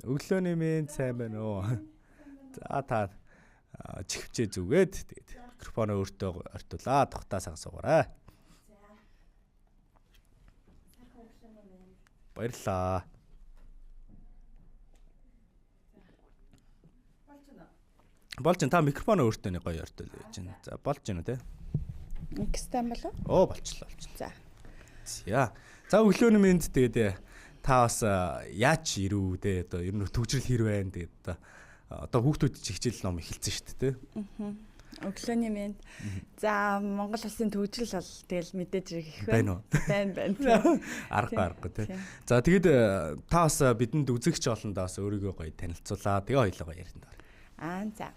Өглөөний мэнд, сайн байна уу? За, та чихвчээ зүгээд, тэгээд микрофоноо өөртөө ортуулаа, тухтаа сагсуугаарай. Баярлалаа. Болж байна. Та микрофоноо өөртөө нэг гоё ортуул гэж байна. За, болж байна уу те? Ингэстэй болов? Оо, болчлоо, болчлоо. За. За. За, өглөөний мэнд. Тэгээд та бас яаж ирүү те, одоо ер нь төгжрөл хэр байна, тэгээд одоо хүүхдүүд чи хичээл ном эхэлсэн шүү дээ те. Өглөөний мэнд. За, Монгол улсын төгжрөл бол тэгэл мэдээж их байна. Байна, байна. Аргагүй, аргагүй те. За, тэгээд та бас бидэнд үзэгч олондоо бас өөрийгөө гоё танилцуулаа. Тэгээ хоёлоо гоё ярианд оръё. Аа, за.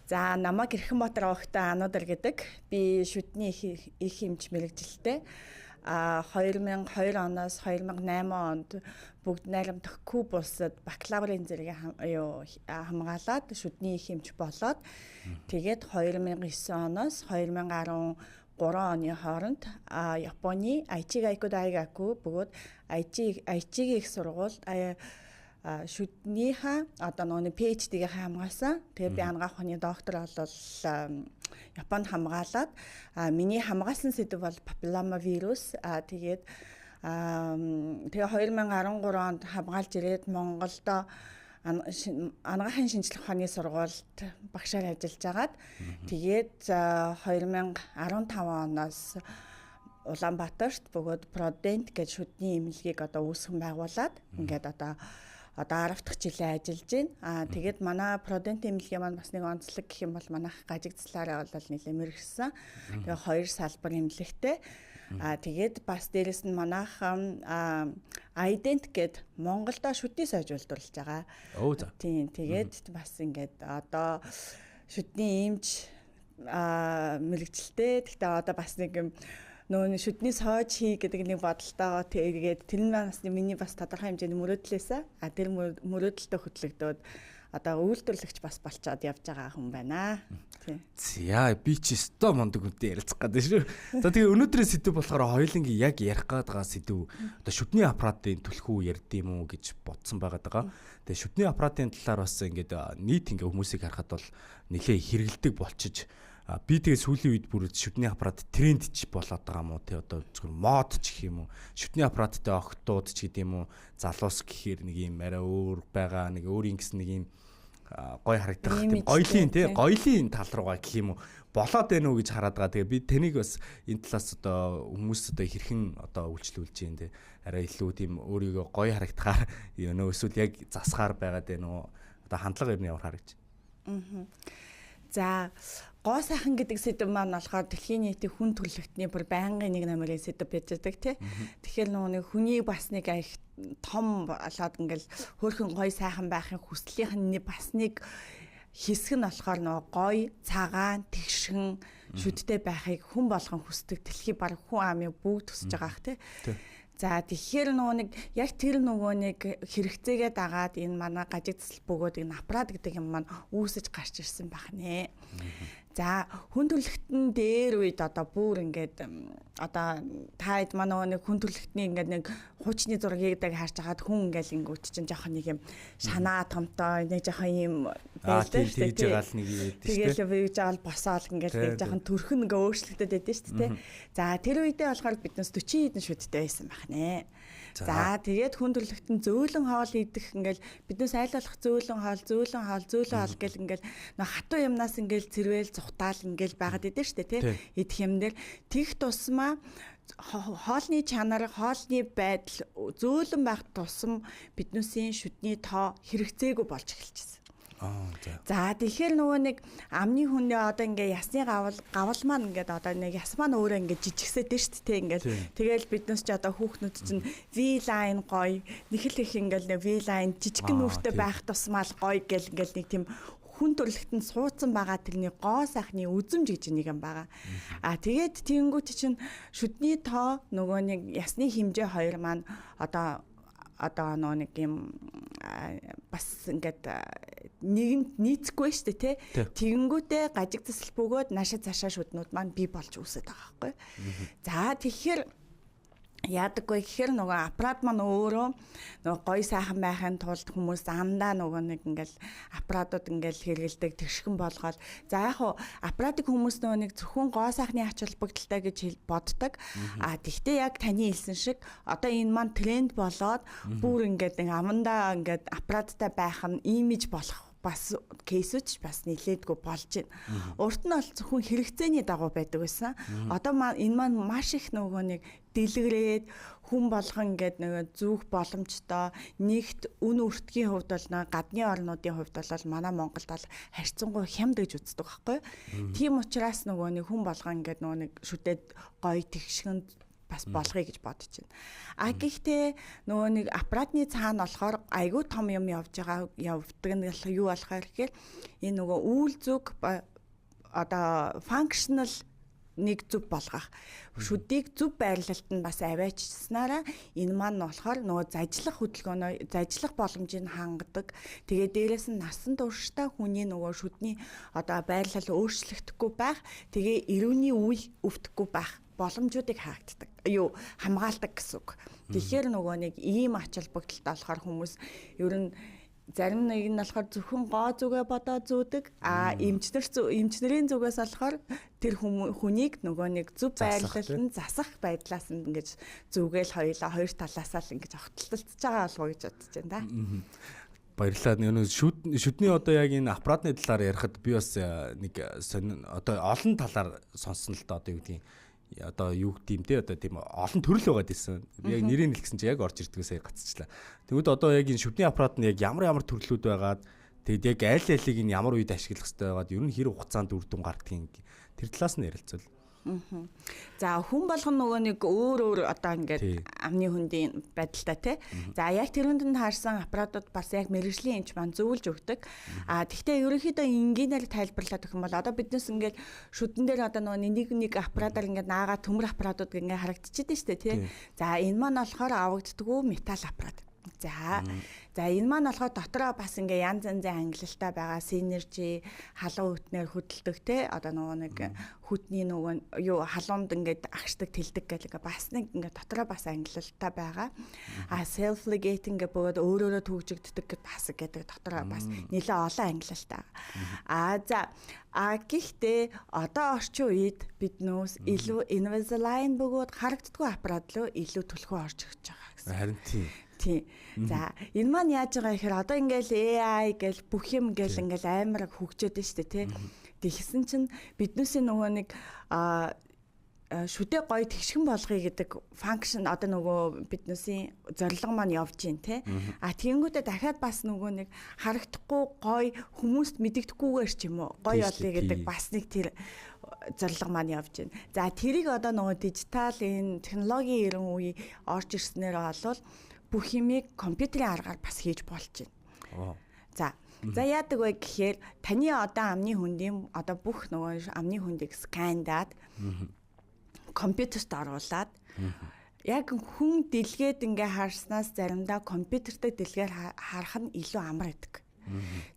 За, намайг Эрхэмбаатар овогтой Анудар гэдэг. Би шүдний их эмч мэргэжилтэй. А 2002 оноос 2008 онд бүгд найрамдах Куб улсад бакалаврын зэрэгийг юу хамгаалаад шүдний их эмч болоод, тэгээд 2009 оноос 2013 оны хооронд Японы Айчи Гайку Дайгаку бөгөөд Айчигийн их сургуульд шүднийхээ одоо нөгөө PhD-г хамгаалсан. Тэгээд би анагаах ухааны доктор бол Японд хамгаалаад, миний хамгаалсан сэдэв бол папиллома вирус. Тэгээд тэгээ 2013 онд хамгаалж ирээд Монголдо анагаахын шинжлэх ухааны сургуульд багшаар ажиллаж агаад, тэгээд 2015 оноос Улаанбаатарт бөгөөд Продент гэж шүдний эмнэлгийг одоо үүсгэн байгуулад ингээд одоо 10 дахь жилээ ажиллаж байна. Аа, тэгээд манай Продент эмнэлгийн маань бас нэг онцлог гэх юм бол манайх гажигдслаараа бол нэлээд мэргэсэн. Тэгээ хоёр салбар эмнэлэгтэй. Аа, тэгээд бас дээрэс нь манайх Ident гэд Монголдо шүдний сойж үйлдвэрлэж байгаа. Өө, за. Тийм, тэгээд бас ингээд одоо шүдний эмч мэргэжилтэй. Гэхдээ одоо бас нэг юм нөгөө шүдний сойж хий гэдэг нэг бодолтойгоо, тэгээд тэр нь бас миний бас тодорхой хэмжээний мөрөөдлөөсөө, а тэр мөрөөдөлтөд хөтлөгдөөд одоо үйлдвэрлэгч бас болчоод явж байгаа хүн байна. Тийм. За, би чи өстой мундаг хүнтэй ярилцах гэдэг шүү. За, тэгээ өнөөдрийн сэдэв болохоор хоёулангийн яг ярих гээд байгаа сэдэв одоо шүдний аппаратын түлхүү ярьд юм уу гэж бодсон байгаад байгаа. Тэгээ шүдний аппаратын талаар бас ингээд нийт ингээ хүмүүсийг харахад бол нэлээ хэрэгэлдэг болчиж, би тэгээ сүүлийн үед бүр шүдний аппарат тренд ч болоод байгаа юм уу те, одоо зөвхөн мод ч гэх юм уу, шүдний аппараттай охтууд ч гэдэг юм уу, залуус гэхээр нэг юм арай өөр байгаа, нэг өөр ингэсэн нэг юм гой харагдах тийм гоёлын те, гоёлын тал руугаа гэх юм уу болоод байна уу гэж хараад байгаа. Тэгээ би таныг бас энэ талаас одоо хүмүүс одоо хэрхэн одоо үйлчлүүлж юм те, арай илүү тийм өөрийгөө гоё харагдахаар нөө эсвэл яг засахаар байгаад байна уу, одоо хандлага ер нь ямар харагдаж? За, гоо сайхан гэдэг сэдэв маань болохоор дэлхийн нийтийн хүн төрөлхтний бүр байнгын нэг номерын сэдэв байж байгаа тий. Тэгэхээр нөгөө нэг хүний бас нэг их том болоод ингээл хөөрхөн гоё сайхан байхын хүслийнх нь бас нэг хэсэг нь болохоор нөгөө гоё, цагаан, тэгшгэн шүдтэй байхыг хүн болгон хүсдэг. Дэлхий баг хүн амын бүгд хүсэж байгаа х тий. За, тэгэхээр нөгөө нэг яг тэр нөгөө нэг хэрэгцээгээ дагаад энэ манай гажигдсал бөгөөд энэ аппарат гэдэг юм маань үүсэж гарч ирсэн байх нэ. За, хүн төрөлхтөн дээр үед одоо бүр ингээд одоо та хэд манай нэг хүн төрөлхтний ингээд нэг хуучны зургийг даг харж хагаад хүн ингээл ингүүт чинь жоохон нэг юм шанаа томтой нэг жоохон юм байдаг шүү дээ. Тэгж нэг юм байдаг шүү дээ. Тэгэл бийж байгаа л босоол ингээл нэг жоохон төрхөн ингээ өөрчлөгдөд байдаг шүү дээ. За, тэр үедээ болохоор биднес 40 хэдэн шүдтэй байсан байх нэ. За, тэгээд хүн төрөлхтөн зөөлөн хоол идэх ингээл биднес айл болох зөөлөн хоол, зөөлөн хоол, зөөлөн хоол гэл ингээл нөө хатуу юмнаас ингээл цэрвэл зүхтаал ингээл байгаад идэв штэ тий. Идэх юм дээр тэгх тусмаа хоолны чанар, хоолны байдал зөөлөн байх тусам биднээсийн шүдний тоо хэрэгцээгүй болж эхэлчихсэн. За, тэгэхээр нөгөө нэг амны хүнээ одоо ингээ ясны гавал гавал маань ингээд одоо нэг яс маань өөрөө ингээ жижигсээд шүү дээ ингээл. Тэгэл биднес ч одоо хүүхнүүд чинь V line гоё, нэхэл их ингээл нэг V line жижигхэн нүртэй байх тусмаа л гоё гэл ингээл нэг тийм хүн төрөлхтөнд суудсан байгаа тэрний гоо сайхны үзэмж гэж нэг юм байгаа. А тэгээд тэгэнгүүт чинь шүдний тоо нөгөө нэг ясны хэмжээ хоёр маань одоо нөгөө нэг юм бас ингээд нэгэнд нийцэхгүй шүү дээ тий. Тэгэнгүүтээ гажиг засал бөгөөд наашаа цаашаа шүднүүд маань бий болж үүсээд байгаа байхгүй. За, тэгэхээр Яадаггүй гэхээр нөгөө аппарат маань өөрөө нөгөө гоё сайхан байхын тулд хүмүүс андаа нөгөө нэг ингээл аппаратууд ингээл хэрэгэлдэг, тэгшгэн болгоод. За, яг хуу аппаратыг хүмүүс нөгөө нэг зөвхөн гоо сайхны ач холбогдолтой гэж боддог. А тэгтээ яг таны хэлсэн шиг одоо энэ маань тренд болоод бүр ингээд нэг амандаа ингээд аппараттай байх нь имиж болох бас case үүд ч бас нилээдгүй болж байна. Урд нь бол зөвхөн хэрэгцээний дагуу байдаг байсан. Одоо энэ маань маш их нөгөө нэг дэлгэрээд, хүн болгон ингээд нөгөө зүүх боломжтой. Нэгт үн өртгийн хувьд бол нөгөө гадны орнуудын хувьд бол манай Монголд бол харьцангуй хямд гэж үздэг байхгүй. Тийм учраас нөгөө нэг хүн болгон ингээд нөгөө нэг шүдээд гоё тэгшгэн бас болгоё гэж бодож байна. А гэхдээ нөгөө нэг аппаратны цаана болохоор айгүй том юм явж байгаа, явдаг нь юу болохоор гэхээр энэ нөгөө үйл зүг одоо functional нэг зөв болгох. Шүдийг зөв байрлалд нь бас аваачснараа энэ маань болохоор нөгөө зажлах хөдөлгөөнөө, зажлах боломжийг хангадаг. Тэгээ дээрэс нь насан туршдаа хүний нөгөө шүдний одоо байрлал өөрчлөгдөхгүй байх. Тэгээ эрүүний үе өвдөхгүй байх боломжуудыг хаагддаг. Юу хамгаалдаг гэсэн үг. Тэгэхээр нөгөө нэг ийм ач холбогдолтой болохоор хүмүүс ер нь зарим нэг нь болохоор зөвхөн гоо зүгээ бодоо зүүдэг. А эмчнэр эмчнэрийн зүгээс болохоор тэр хүнийг нөгөө нэг зөв байрлалд нь засах байдлаас нь ингэж зүгээл хоёлаа хоёр талаасаа л ингэж огтлолцож байгаа болов уу гэж бодож байна да. Баярлалаа. Нэг шүдний одоо яг энэ аппаратны талаар ярихад би бас нэг одоо олон талаар сонссон л да. Одоо юу гэдгийг, одоо юу гэдэм те, одоо тийм олон төрөл байгаад ирсэн. Би яг нэрийг хэлсэн чи яг орж ирдгээс сая гацчлаа. Тэгвэл одоо яг энэ шүдний аппарат нь яг ямар ямар төрлүүд байгаад, тэгэд яг аль алийг нь ямар үед ашиглах хэрэгтэй байгаад, ер нь хэр хугацаанд үр дүн гардгийг тэр талаас нь ярилцвал. За, хүн болгон нөгөө нэг өөр өөр одоо ингээд амны хөндийн байдалтай тий. За, яг тэрүүнд нь таарсан аппаратууд бас яг мэргэжлийн эмч маань зөвлөж өгдөг. А тэгтээ ерөнхийдөө энгийнээр тайлбарлаад өгөх юм бол одоо биднес ингээд шүдэн дээр одоо нөгөө нэг нэг аппаратаар ингээд наагаа төмөр аппаратууд ингээд харагдчихэдэн штэ тий. За, энэ маань болохоор авагддаггүй металл аппарат. За, энэ маань болохоор дотроо бас ингээ янз янзын ангилалтай байгаа, synergy, халуун хүтнээр хөдөлдөг те, одоо нөгөө нэг хүтний нөгөө юу халуунд ингээд агшдаг, тэлдэг гэх ингээ бас нэг ингээ дотроо бас ангилалтай байгаа. А self ligating гэх бөгөөд өөр өөрө түгжигддэг гэд бас гэдэг дотроо бас нэлээ олон ангилалтай. А за, а гэхдээ одоо орчин үед биднээс илүү Invisalign бөгөөд харагддаггүй аппарат руу илүү түлхүү орж ирж байгаа гэсэн. Харин тийм. Тийм. За, энэ маань яаж байгаа гэхээр одоо ингээл AI гэл бүх юм ингээл ингээл амар хөгжөөд нь шүү дээ, тий. Тэгсэн чинь биднээсээ нөгөө нэг шүдэ гоё тэгшгэн болгоё гэдэг function, одоо нөгөө биднээсийн зорилго маань явж гин те. А тэгэнгүүтээ дахиад бас нөгөө нэг харагдахгүй гоё, хүмүүст мэдэгдэхгүйгээр ч юм уу гоё олъё гэдэг бас нэг тэр зорилго маань явж байна. За, тэрийг одоо нөгөө дижитал энэ технологийн эрен үе орж ирснээр болвол бүх юмыг компьютерийн аргаар бас хийж болж байна. За. За, яадаг вэ гэхээр таны одоо амны хөндийн одоо бүх нөгөө амны хөндийг scan даад, компьютерт оруулаад, яг хүн дэлгээд ингээ харснаас заримдаа компьютертэй дэлгээр харах нь илүү амар байдаг.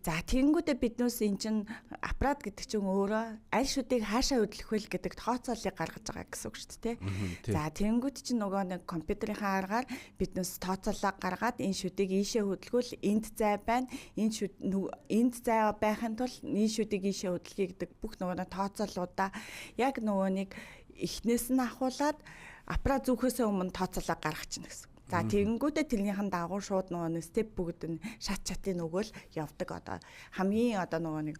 За, тэгэнгүүтээ биднээс эн чин аппарат гэдэг чинь өөрөө аль шүдийг хаашаа хөдлөх вэ гэдэг тооцоолыг гаргаж байгаа гэсэн үг шүү дээ. За, тэгэнгүүт чинь нөгөө нэг компьютерийнхаа аргаар биднээс тооцоолоо гаргаад, энэ шүдийг ийшээ хөдөлгөөл энд зай байна. Энэ шүд энд зай байхын тулд энэ шүдийг ийшээ хөдөлгөе гэдэг бүх нөгөө тооцоолуудаа яг нөгөө нэг эхнээс нь ахуулаад аппарат зүүхээсээ өмнө тооцоолоо гаргачихна гэсэн. За, тэгэнгүүтээ тэрнийхэн дагуу шууд нөгөө нэг step бүгд нь шат чатын нөгөөл явдаг. Одоо хамгийн одоо нөгөө нэг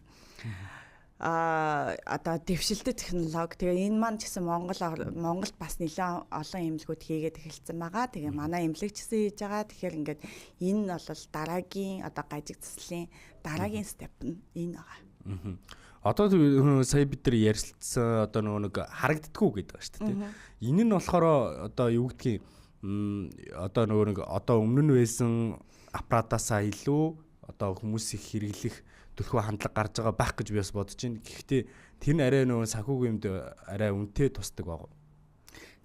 одоо дэвшилтэт технологи. Тэгээ энэ маань ч гэсэн Монголд бас нэлээд олон эмнэлгүүд хийгээд эхэлсэн байгаа. Тэгээ манай эмнэлэг ч гэсэн хийж байгаа. Тэгэхээр ингээд энэ бол дараагийн одоо гажиг заслын дараагийн step нь энэ байгаа. Одоо сая бид нар ярилцсан одоо нөгөө нэг харагддггүй гэдэг ба шүү дээ. Энэ нь болохоор одоо юу гэдгийг, одоо нөгөө нэг одоо өмнө нь байсан аппаратаасаа илүү одоо хүмүүс их хэрэглэх төлхөө хандлага гарч байгаа байх гэж би бас бодож байна. Гэхдээ тэр нь арай нөгөө санхүүгийн юмд арай үнэтэй тусдаг баг.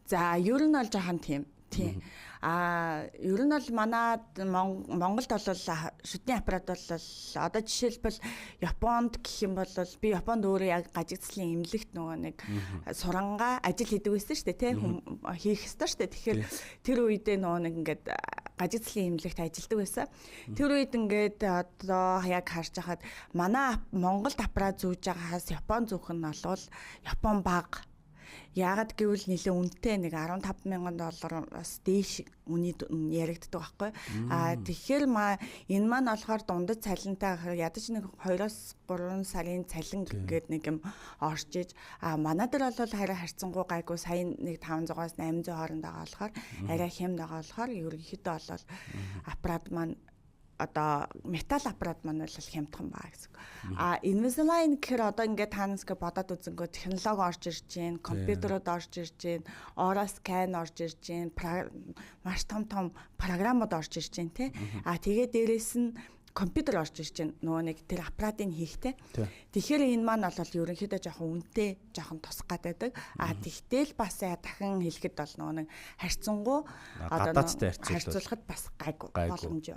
За, ер нь бол жоохон тийм. Тийм. Аа ер нь бол манай Монголд бол шүдний аппарат бол одоо жишээлбэл Японд гэх юм бол би Японд өөрөө яг гажигцлын эмнэлэгт нөгөө нэг сурангаа ажил хийдэг байсан шүү дээ, тийм хийх ёстой шүү дээ. Тэгэхээр тэр үедээ нөгөө нэг ингээд гажигцлын эмнэлэгт ажилладаг байсан. Тэр үед ингээд одоо яг харж хахад манай Монголд аппарат зүүж байгаагаас Япон зүүх нь бол Япон бага. Яагаад гэвэл нэлээ үнэтэй нэг 15,000 доллараас дээш үний яригддаг байхгүй. Аа тэгэхээр энэ маань болохоор дундад цалинтай ядаж нэг 2-3 сарын цалин гээд нэг юм орж иж, а манай дээр бол харин харьцангуй гайгүй сая нэг 500-аас 800 хооронд байгаа болохоор арай хямд байгаа болохоор ерөнхийдөө бол аппарат маань одоо металл аппарат маань бол хямдхан баа гэсэн. А Invisalign гэхээр одоо ингээд таанасгээ бодоод үзэнгөө технологи орж ирж гин, компьютерууд орж ирж гин, Aura scan орж ирж гин, маш том том програмууд орж ирж гин тий. А тэгээ дээрэс нь компьютер орж ирж байна. Нөгөө нэг тэр аппаратыг хийхтэй. Тэгэхээр энэ маань бол ерөнхийдөө жоохон үнэтэй, жоохон тусах гад байдаг. А тэгтэл бас дахин хэлэхэд бол нөгөө нэг харьцангуй одоо харьцуулахад бас гайгүй боломжтой.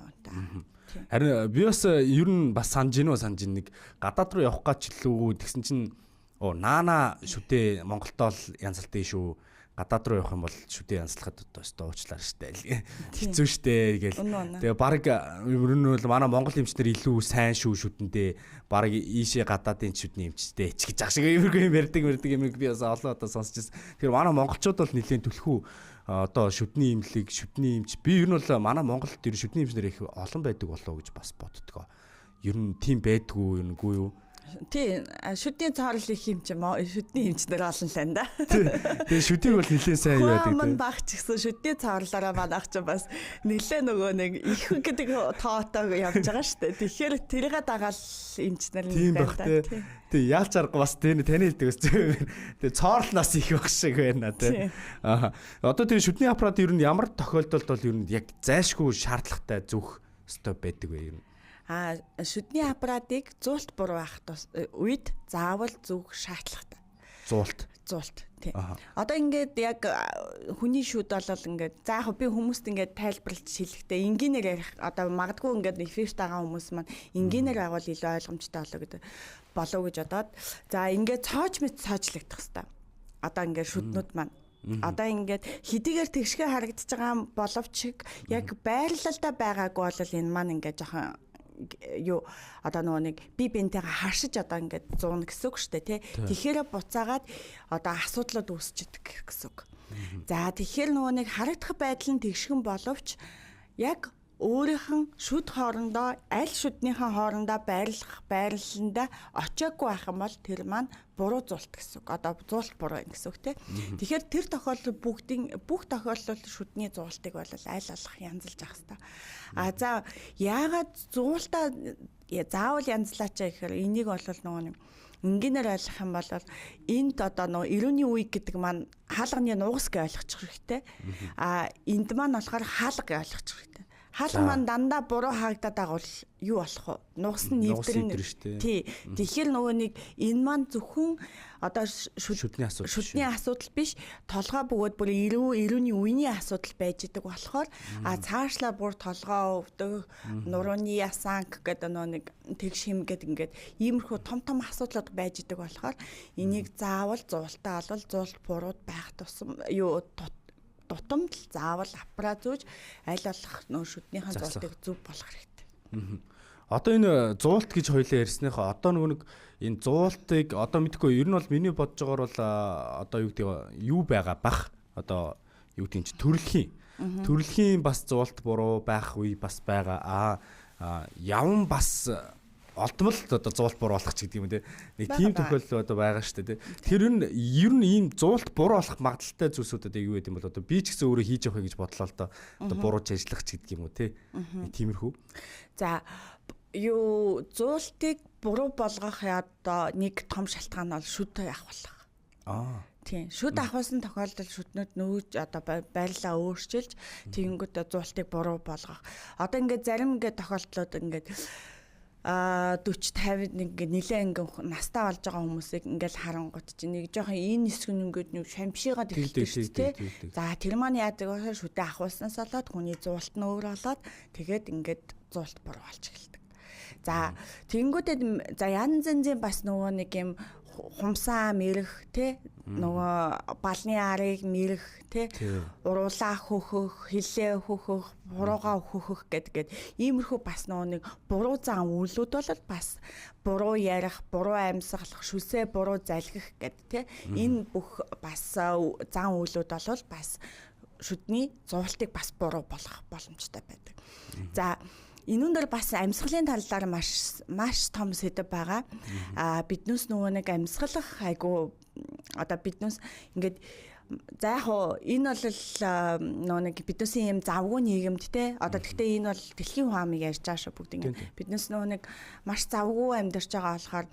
Харин би бас ер нь бас санаж гинөө санаж нэг гадаад руу явах гэж лүү тэгсэн чинь наана шүдэ Монголдоо л янзалтай шүү. Гадаад руу явах юм бол шүдэ янзлахад одоо өстой уучлаар штэ. Хэцүү штэ гээл. Тэгээ баг ер нь бол манай Монгол эмчнэр илүү сайн шүү шүдэндээ баг ийшээ гадаадын шүдний эмчтэй ч гэж ах шиг иймэрхүү юм ярьдаг юм би бас олон удаа сонсч байсан. Тэгэхээр манай монголчууд бол нэлээд түлхүү одоо шүдний эмнэлэг, шүдний эмч би ер нь бол манай Монголд ер нь шүдний эмчнэр их олон байдаг болов уу гэж бас боддгоо. Ер нь тийм байдгүй юм үгүй юу? Тий, шүдний цоорл их юм чи шүдний эмчнэр олон л байна да. Тэгээ шүдийг бол нэлээд сайн юу яадаг. Хүн баг ч гэсэн шүдний цоорлороо манайх ч бас нэлээ нөгөө нэг их гэдэг тоотой явж байгаа шүү дээ. Тэгэхээр тэрийг дагаал эмчнэр нь байна да. Тий, яалч арга бас таны хэлдэг бас зөв. Тэгээ цоорлноос их байх шиг байна тий. Аа. Одоо тэр шүдний аппарат ер нь ямар тохиолдолд бол ер нь яг зайлшгүй шаардлагатай зүөх ёстой байдаг вэ ер нь? А шүдний аппаратыг зуулт буруу байх үед заавал зүөх шаардлагатай. Зуулт. Тий. Одоо ингээд яг хүний шүд болол ингээд за яг би хүмүүст ингээд тайлбарлаж хэлэхдээ энгийнээр ярих одоо магадгүй ингээд эфирт байгаа хүмүүс маань энгийнээр агуул илүү ойлгомжтой болоо гэдэг болов гэж бодоод за ингээд цоож мэт цоочлогдох хэвээр. Одоо ингээд шүднүүд маань одоо ингээд хэдийгээр тэгшгээ харагдаж байгаа боловч яг байрлалдаа байгаагүй бол энэ маань ингээд жоохон юу одоо нөгөө нэг би бинтэйгээ харшиж одоо ингээд зууна гэсэн үг шүү дээ тий. Тэгэхээр буцаагаад одоо асуудлууд үүсчихдээ гэсэн үг. За тэгэхээр нөгөө нэг харагдах байдал нь тэгшгэн боловч яг өөрийнх нь шүд хоорондоо аль шүднийхэн хоорондоо байрлах байрлаландаа очиагүй байх юм бол тэр маань буруу зуулт гэсэн үг. Одоо зуулт буруу юм гэсэн үг тий. Тэгэхээр тэр тохиолдол бүгдийн бүх тохиолдолд шүдний зуултыг бол аль болох янзалж авах хэрэгтэй. А за яагаад зуултаа заавал янзлаач гэхээр энийг бол нөгөө нэг энгийнээр ойлгох юм бол энд одоо нөгөө эрүүний үе гэдэг маань хаалганы нугас гэж ойлгочих хэрэгтэй. А энд маань болохоор хаалга гэж ойлгочих хэрэгтэй. Хаалга маань дандаа буруу хаагдаад байгаа бол юу болох вэ? Нугас нь нэвтрэн. Тий. Тэгэхээр нөгөө нэг энэ маань зөвхөн одоо шүдний асуудал. Шүдний асуудал биш. Толгой бөгөөд бүр эрүүний үений асуудал байж идэг болохоор а цаашлаа бүр толгой өвдөх, нурууны ясанг гэдэг нөгөө нэг тэгш хим гэдэг ингээд иймэрхүү том том асуудлууд байж идэг болохоор энийг заавал зуултаа бол зуулт бурууд байх тусам юу тутамд л заавал аппарат зүүж аль болох нөө шүднийхэн зуултыг зөв болох хэрэгтэй. Одоо энэ зуулт гэж хоёлаа ярьсныхаа одоо нөгөө нэг энэ зуултыг одоо мэдгүй ер нь бол миний бодож байгаагаар бол одоо юу гэдэг юу байгаа бах одоо юу гэдэг чинь төрөлхийн бас зуулт буруу байх үе бас байгаа. Аа явн бас олдмол одоо зуулт буруу болох ч гэдэг юм те. Нэг тийм тохиолдол одоо байгаа шүү дээ те. Тэгэхээр ер нь ийм зуулт буруу болох магадлалтай зүйлсүүд одоо юу гэдэг юм бол одоо би ч гэсэн өөрөө хийж явах гэж бодлоо л доо. Одоо бурууч ажиллах ч гэдэг юм уу те. Нэг тиймэрхүү. За юу зуултыг буруу болгох одоо нэг том шалтгаан бол шүд авах. Аа. Тийм. Шүд авахсан тохиолдолд шүднүүд нөөж одоо байрлалаа өөрчилж тэгэнгүүт зуултыг буруу болгох. Одоо ингээд зарим ингээд тохиолдлууд ингээд 40 50 ингээ нилээ ингээ настай болж байгаа хүмүүсийг ингээл харангуут чинь нэг жоохон энэ хэсэг нь ингээд нэг шамшигаад эхэлдэг шүү дээ. За тэр маань яадаг вэ? Шүдэ ахуулснаас болоод хүний зуулт нь өөр болоод тэгээд ингээд зуулт буруу болж эхэлдэг. За тэгэнгүүтээ за янз янзын бас нөгөө нэг юм хумсаа мэрэх те нөгөө балны арыг мэрэх те уруулаа хөөхөх, хилээ хөөхөх, буруугаа хөөхөх гэдгээд иймэрхүү бас нөгөө нэг буруу зан үйлүүд бол бас буруу ярих, буруу амьсгалах, шүсээ буруу залгих гэд те энэ бүх бас зан үйлүүд бол бас шүдний зуултыг бас буруу болгох боломжтой байдаг. За энүүн дээр бас амьсгалын талаар маш маш том сэдэв байгаа. Аа биднээс нөгөө нэг амьсгалах айгу одоо биднээс ингээд за яг хуу энэ бол нөгөө нэг биднээсийн юм завгүй нийгэмд те одоо тэгтээ энэ бол дэлхийн хуамыг ярьж байгаа шүү бүгд ингээд биднээс нөгөө нэг маш завгүй амьдарч байгаа болохоор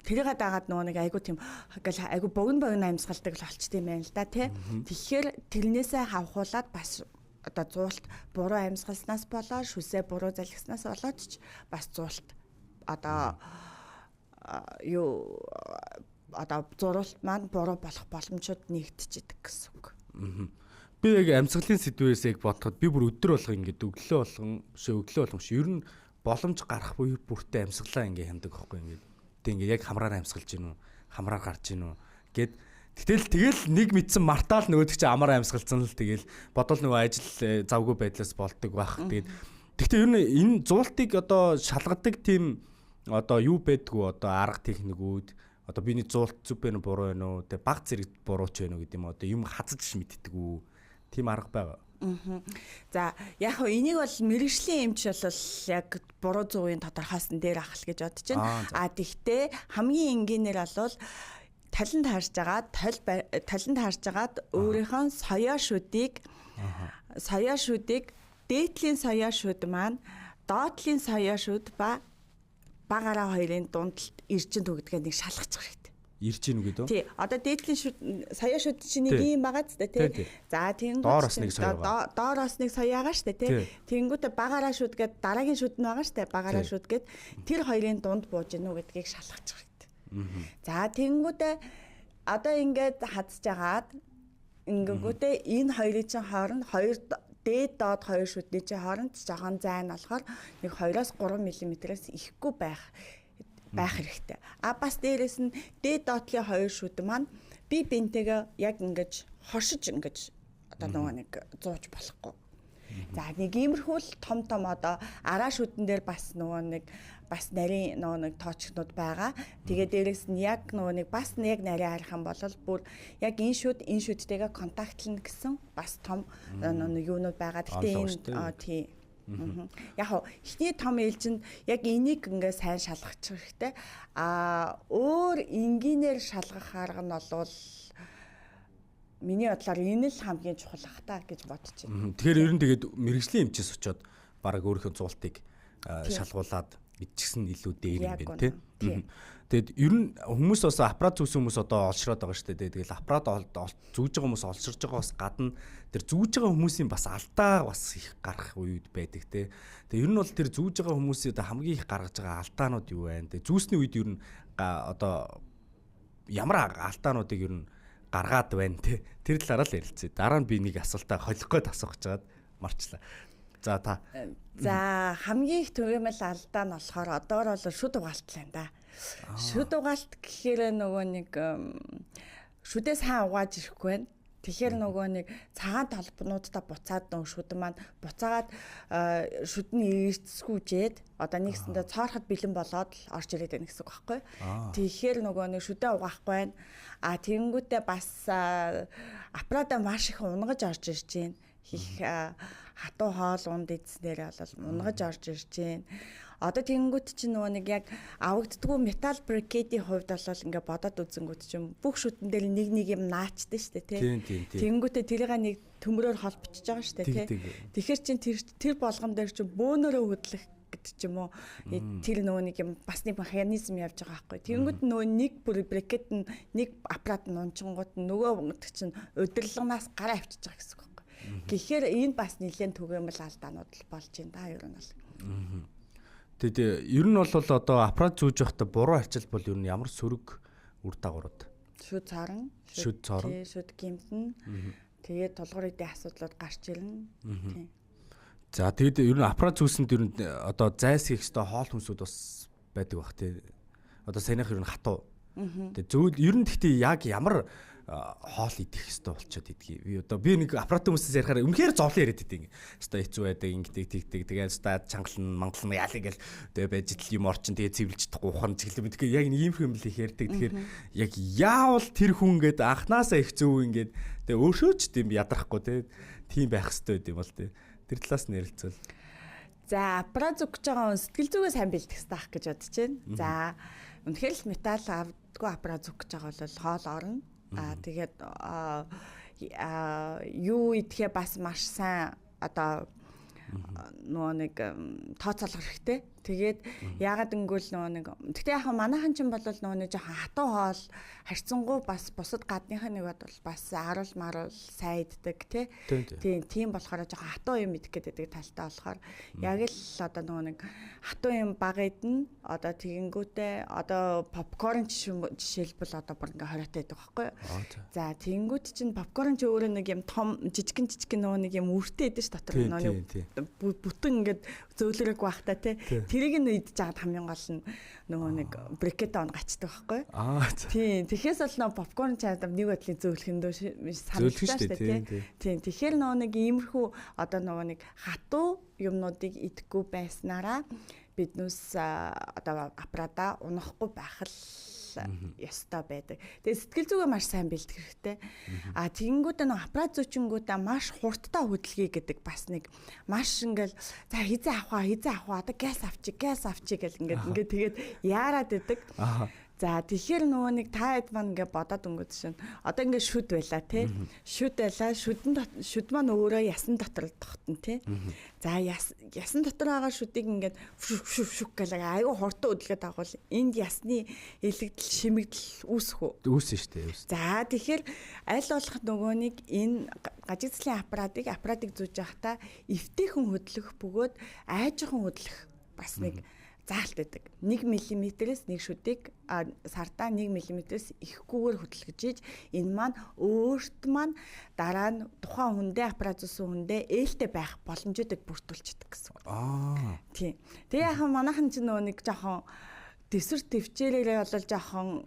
тэрийг дагаад нөгөө нэг айгу тийм ингээл айгу богино богино амьсгалдаг л болчт юм байна л да те. Тэгэхээр тэрнээсээ хавхуулаад бас одоо зуулт буруу амьсгалснаас болоод шүсээ буруу залгиснаас болоод ч бас зуулт одоо юу одоо зурулт маань буруу болох боломжууд нэгтжидэг гэсэн үг. Би яг амьсгалын сэдвээс яг бодоход би бүр өдөр болго ингээд өглөө болгон биш өглөө болгон биш ер нь боломж гарах буй бүртээ амьсгалаа ингээд хяндаг байхгүй ингээд. Тэг ингээд яг хамраар амьсгалж гин үү, хамраар гарч гин үү гэд. Гэтэл тэгэл нэг мэдсэн мартаал нөгөөдөг чи амар амьсгалцсан л тэгэл бодвол нөгөө ажил завгүй байдлаас болдог байх. Тэгээд тэгтээ ер нь энэ зуултыг одоо шалгадаг тийм одоо юу байдгүй одоо арга техникүүд одоо биний зуулт зүв бэ нүү буруу байна уу тэг баг зэрэг буруу ч байна уу гэдэг юм одоо юм хазаж мэддэг үү тийм арга байгаа. За яг хөө энийг бол мэрэгжлийн эмч бол яг буруу зүвийн тодорхойлсон дээр ах л гэж бодож байна. А тэгтээ хамгийн энгийнээр бол талент харж агаад талент харж агаад өөрийнхөө соёо шүдийг дээдлийн соёо шүд маань доотлын соёо шүд ба багаараа хоёрын дунд ирчин түгдгээ нэг шалгачих хэрэгтэй. Ирчин үг гэдэг үү? Тий. Одоо дээдлийн шүд соёо шүд чинь нэг юм байгаа ч тий. За тэгэнгүүт доороос нэг соёо. Доороос нэг соёо байгаа штэ тий. Тэгэнгүүтээ багаараа шүд гээд дараагийн шүд нь байгаа штэ. Багаараа шүд гээд тэр хоёрын дунд бууж гинүү гэдгийг шалгачих хэрэгтэй. За тэгэнгүүтээ одоо ингээд хадж агаад ингэнгүүтээ энэ хоёрын чинь хооронд хоёр дээд доод хоёр шүдний чинь хооронд жоохон зайн болохоор нэг 2-3 мм-ээс ихгүй байх хэрэгтэй. А бас дээрэс нь дээд доотлын хоёр шүд маань би бинтэйгээ яг ингэж хоршиж ингэж одоо нөгөө нэг зууж болохгүй. За нэг иймэрхүү л том том одоо араа шүдэн дээр бас нөгөө нэг бас нарийн нөгөө нэг тоочнууд байгаа. Тэгээ дээрэс нь яг нөгөө нэг бас яг нарийн харах юм бол бүр яг энэ шүд энэ шүдтэйгээ контактлна гэсэн бас том нөгөө юунууд байгаа. Гэтэ энэ тий. Яг хоо эхний том ээлжинд яг энийг ингээ сайн шалгачих хэрэгтэй. А өөр энгийнээр шалгах арга нь бол миний бодлоор энэ л хамгийн чухал ах та гэж бодож байна. Тэгэхээр ер нь тэгээд мэрэгжлийн эмчээс очиод бараг өөрийнхөө зуултыг шалгуулад мэдчихсэн илүү дээр юм байна тий. Тэгээд ер нь хүмүүс бас аппарат зүүсэн хүмүүс одоо олшроод байгаа шүү дээ. Тэгэл аппарат зүүж байгаа хүмүүс олширж байгаа бас гадна тэр зүүж байгаа хүмүүсийн бас алдаа бас их гарах үед байдаг тий. Тэгээд ер нь бол тэр зүүж байгаа хүмүүсийн одоо хамгийн их гаргаж байгаа алдаанууд юу вэ? Тэгээд зүүсний үед ер нь одоо ямар алдаануудыг ер нь гаргаад байна те. Тэр талаараа л ярилцъя. Дараа нь би нэг асуултаа холих гээд асуух гэж байгаад марчлаа. За та. За хамгийн их түгээмэл алдаа нь болохоор одоогор бол шүд угаалт л байна да. Шүд угаалт гэхээр нөгөө нэг шүдээ сайн угааж ирэхгүй байна. Тэгэхээр нөгөө нэг цагаан толбнуудаа буцаад нөгөө шүд маань буцаагаад шүд нь эрдэсгүүжээд одоо нэгсэндээ цоорход бэлэн болоод л орж ирээд байна гэсэн үг байхгүй. Тэгэхээр нөгөө нэг шүдээ угаахгүй байна. А тэгэнгүүтээ бас аппаратаа маш их унгаж орж ирж байна. Их хатуу хоол унд идснээр бол унгаж орж ирж байна. Одоо тэгэнгүүт чинь нөгөө нэг яг авагддгүй металл брикетийн хувьд бол ингээ бодоод үзэнгүүт чинь бүх шүтэн дээр нэг нэг юм наачдаг шүү дээ тий. Тэгэнгүүтээ тэрийг нэг төмрөөр холбочж байгаа шүү дээ тий. Тэгэхээр чинь тэр болгон дээр чинь бөөнөрөө хөдлөх гэдэг ч юм уу тэр нөгөө нэг юм бас нэг механизм явж байгаа байхгүй. Тэгэнгүүт нөгөө нэг бүр брикет нь нэг аппарат нь унчингууд нөгөө гэдэг чинь удирдлагаас гараа авчиж байгаа гэсэн үг байхгүй. Тэгэхээр энэ бас нэлээд түгээмэл алдаанууд л болж байна да ер нь бол. Тэгээд ер нь бол одоо аппарат зүүж байхдаа буруу арчил бол ер нь ямар сөрөг үр дагаврууд? Шүд цорн, шүд цорн, шүд гимтэн. Тэгээд тулгуур эдийн асуудлууд гарч ирнэ. Тийм. За тэгээд ер нь аппарат зүүсэнд ер нь одоо зайлсхийх ёстой хоол хүнсүүд бас байдаг бах тий. Одоо саяных ер нь хатуу. Тэгээд зөв ер нь гэхдээ яг ямар хоол идэх ёстой болчиход идгийг. Би одоо би нэг аппарат хүмүүсээс ярихаар үнэхээр зовлон яриад идэв. Ёстой хэцүү байдаг, ингэдэг, тэгдэг. Тэгээд ёстой чангална, мангална яалаа гэл тэгээд байж итл юм орчин тэгээд цэвэрлж чадахгүй ухаан чиглэл мэдгүй яг нэг иймэрхүү юм л их ярьдаг. Тэгэхээр яг яавал тэр хүн ингээд анхнаасаа их зөв ингээд тэгээд өөршөөч тийм ядрахгүй тийм байх ёстой байд юм бол тий. Тэр талаас нь ярилцвал. За аппарат зүг гэж байгаа хүн сэтгэл зүгээ сайн бэлдэх ёстой ах гэж бодож байна. За үнэхээр л металл авдаггүй аппарат зүг гэж байгаа бол хоол орно. Тэгээд юу идэхээ бас маш сайн одоо нөгөө нэг тооцоолох хэрэгтэй. Тэгээд яагаад гэвэл нөгөө нэг гэхдээ яг манайхан ч юм бол нөгөө нэг жоохон хатуу хоол харьцангуй бас бусад гадныхаа нэг бол бас аруул маруул сайн иддэг тий. Тийм болохоор жоохон хатуу юм идэх гэдэг талтай болохоор яг л одоо нөгөө нэг хатуу юм бага идэнэ. Одоо тэгэнгүүтээ одоо попкорн жишээлбэл одоо бүр ингээ хориотой байдаг байхгүй юу? За тэгэнгүүт чинь попкорн ч өөрөө нэг юм том жижигэн жижигэн нөгөө нэг юм үртэй идэв ш дотор нөгөө нэг бүтэн ингээд зөөлрөг байхтай тий. Тэрийг нь идэж байгаад хамгийн гол нь нөгөө нэг брикет он гачдаг байхгүй юу? Тийм. Тэгэхээс бол нөгөө попкорн чад нэг бодлын зөөлхөндөө санагдсан шүү дээ тий. Тийм. Тэгэхээр нөгөө нэг иймэрхүү одоо нөгөө нэг хатуу юмнуудыг идэхгүй байснараа биднээс одоо аппаратаа унахгүй байх л ёстой байдаг. Тэгээ сэтгэл зүгээ маш сайн бэлдэх хэрэгтэй. А тэгэнгүүтээ нөө аппарат зүүчингүүтээ маш хурдтай хөдөлгөе гэдэг бас нэг маш ингээл за хизээ авах одоо газ авчи гэл ингээд тэгээд яарад байдаг. За тэгэхээр нөгөө нэг та хэд маань ингээ бодоод өнгөд шин. Одоо ингээ шүд байла тий. Шүд байла. Шүд маань өөрөө ясан дотор тогтно тий. За ясан дотор байгаа шүдийг ингээд шүк шүк гэл айгүй хурдан хөдөлгөөд агуул энд ясны элэгдэл шимэгдэл үүсэх үү? Үүснэ шүү дээ. За тэгэхээр аль болох нөгөө нэг энэ гажигцлын аппаратыг зүүж байхдаа эвтэйхэн хөдлөх бөгөөд айжхан хөдлөх бас нэг заалт байдаг. 1 мм-ээс нэг шүдийг сартаа 1 мм-ээс ихгүйгээр хөдөлгөж ийж энэ маань өөрт маань дараа нь тухайн хүндээ аппарат зүүсэн хүндээ ээлтэй байх боломжуудыг бүрдүүлчихдэг гэсэн үг. Тийм. Тэгээ яхан манайхан ч нөгөө нэг жоохон дэвсгэр төвчээрээ бол жоохон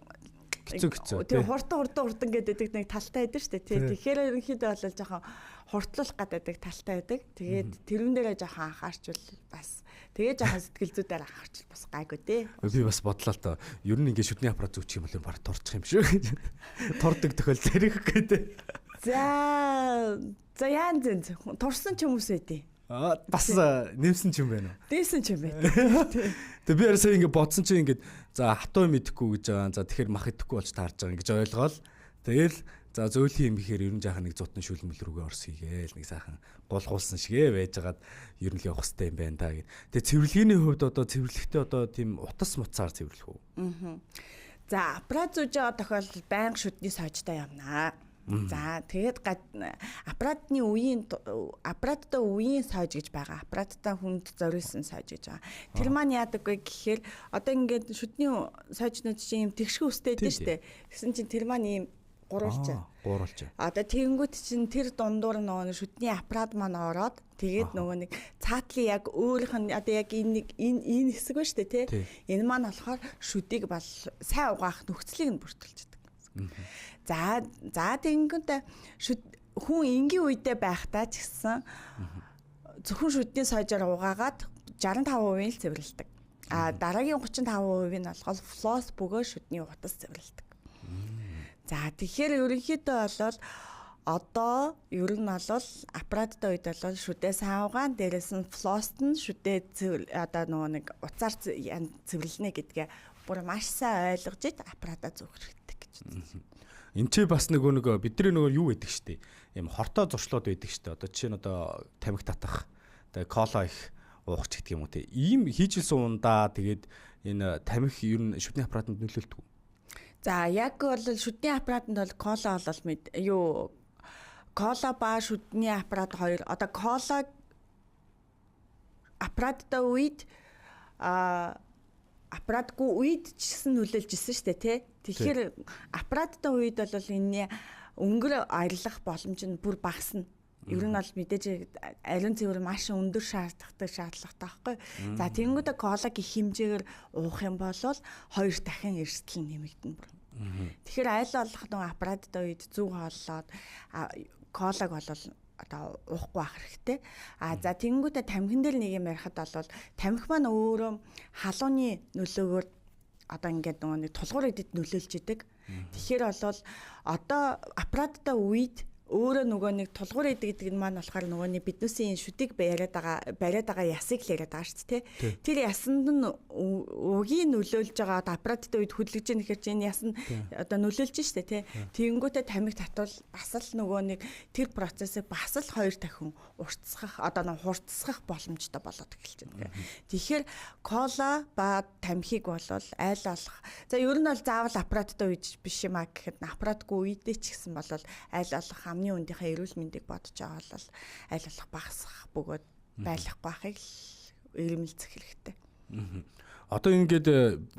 хэцүү. Тэгээ хурдан гэдэг нэг талтай байдаг шүү дээ. Тий. Тэгэхээр ерөнхийдөө бол жоохон хурдлуулах гэдэг талтай байдаг. Тэгээд тэрэн дээрээ жоохон анхаарчвал бас тэгээ жоохон сэтгэл зүйдээр анхаарчвал бас гайгүй дээ. Би бас бодлоо л доо. Ер нь ингээ шүдний аппарат зүүчих юм бол баг турчих юм шүү гэж. Турдаг тохиолдол ярихгүй дээ. За яан зэн турсан ч хүмүүс байдیں۔ Бас нэмсэн ч юм байна уу? Нэмсэн ч юм байна. Тэгээ би арай сая ингээ бодсон чинь ингээд за хатуу юм идэхгүй гэж байгаа. За тэгэхээр мах идэхгүй болж таарж байгаа гэж ойлгоол. Тэгэл за зөөлхийн юм ихээр ер нь жаахан нэг зутан шүлмэл рүүгээ орс хийгээл нэг сайхан гулгуулсан шигээ байжгаад ер нь л явах хэвтэй юм байна та гэх. Тэгээ цэвэрлэгээний хувьд одоо цэвэрлэхдээ одоо тийм утас муцаар цэвэрлэх үү? За аппарат зүүж байгаа тохиолдолд байнга шүдний соожтой явнаа. За тэгээд аппаратны үеийн аппараттай үеийн сойж гэж байгаа. Аппараттай хүнд зориулсан сойж гэж байгаа. Тэр маань яадаг вэ гэхээр одоо ингээд шүдний сойжнууд чинь ийм тэгшгэн үстэй байдаг шүү дээ. Тэгсэн чинь тэр маань ийм гуруулж. Одоо тэгэнгүүт чинь тэр дундуур нөгөө шүдний аппарат маань ороод тэгээд нөгөө нэг цаатлын яг өөрийнх нь одоо яг энэ нэг энэ хэсэг ба шүү дээ тий. Энэ маань болохоор шүдийг бол сайн угаах нөхцөлийг нь бүрдүүлчихдэг. За тэгэнгүүтээ хүн энгийн үедээ байхдаа ч гэсэн зөвхөн шүдний сойжоор угаагаад 65% л цэвэрлэдэг. А дараагийн 35% нь болохоор флос бөгөө шүдний утас цэвэрлэдэг. За тэгэхээр ерөнхийдөө бол одоо ер нь бол аппараттай үед бол шүдээ сайн угаан, дээрээс нь флост нь шүдээ одоо нөгөө нэг уцаар цэвэрлэнэ гэдгээ бүр маш сайн ойлгож ит аппаратаа зүүх хэрэгтэй гэж бодсон. Энд чи бас нөгөө бидний нөгөө юу байдаг штэ. Ийм хортой зуршлууд байдаг штэ. Одоо жишээ нь одоо тамхи татах, тэгээ кола их уух ч гэдэг юм уу те. Ийм хийжилсэн ундаа тэгээд энэ тамхи ер нь шүдний аппаратанд нөлөөлдөг үү? За яг бол шүдний аппаратанд бол кола бол юу кола ба шүдний аппарат хоёр одоо кола аппараттай үед аппаратгүй үед ч гэсэн нөлөөлж исэн шүү дээ, тий. Тэгэхээр аппараттай үед бол энэний өнгөр арилгах боломж нь бүр багасна. Ер нь бол мэдээж ариун цэвэр маш өндөр шаардлагатай байхгүй. За тэгэнгүүтээ кола гих хэмжээгээр уух юм бол хоёр дахин эрсдэл нэмэгдэнэ бүр. Тэгэхээр аль болох нөгөө аппараттай үед зөв хооллоод колаг бол одоо уухгүй байх хэрэгтэй. А за тэгэнгүүтээ тамхин дээр нэг юм ярихад бол тамхи маань өөрөө халууны нөлөөгөөр одоо ингээд нөгөө нэг тулгуур эдэд нөлөөлж идэг. Тэгэхээр бол одоо аппараттай үед өөрөө нөгөө нэг тулгуур эд гэдэг нь маань болохоор нөгөө нэг биднээсийн шүдийг яриад байгаа бариад байгаа ясыг л яриад байгаа шүү дээ. Тэр ясанд нь угийн нөлөөлж байгаа одоо аппараттай үед хөдлөж яах гэхээр чинь энэ яс нь одоо нөлөөлж шүү дээ, тий. Тэгэнгүүтээ тамхи татвал бас л нөгөө нэг тэр процессыг бас л хоёр дахин уртсгах одоо нэг хурцсгах боломжтой болоод эхэлж байна. Тэгэхээр кола ба тамхиг бол айл болох. За ер нь бол заавал аппараттай үед биш юм а гэхэд аппаратгүй үедээ ч гэсэн бол айл болох хамгийн үндийнхээ эрүүл мэндийг бодож байгаа бол аль болох багасгах бөгөөд байлгахгүй байхыг л эрмэлзэх хэрэгтэй. Одоо ингээд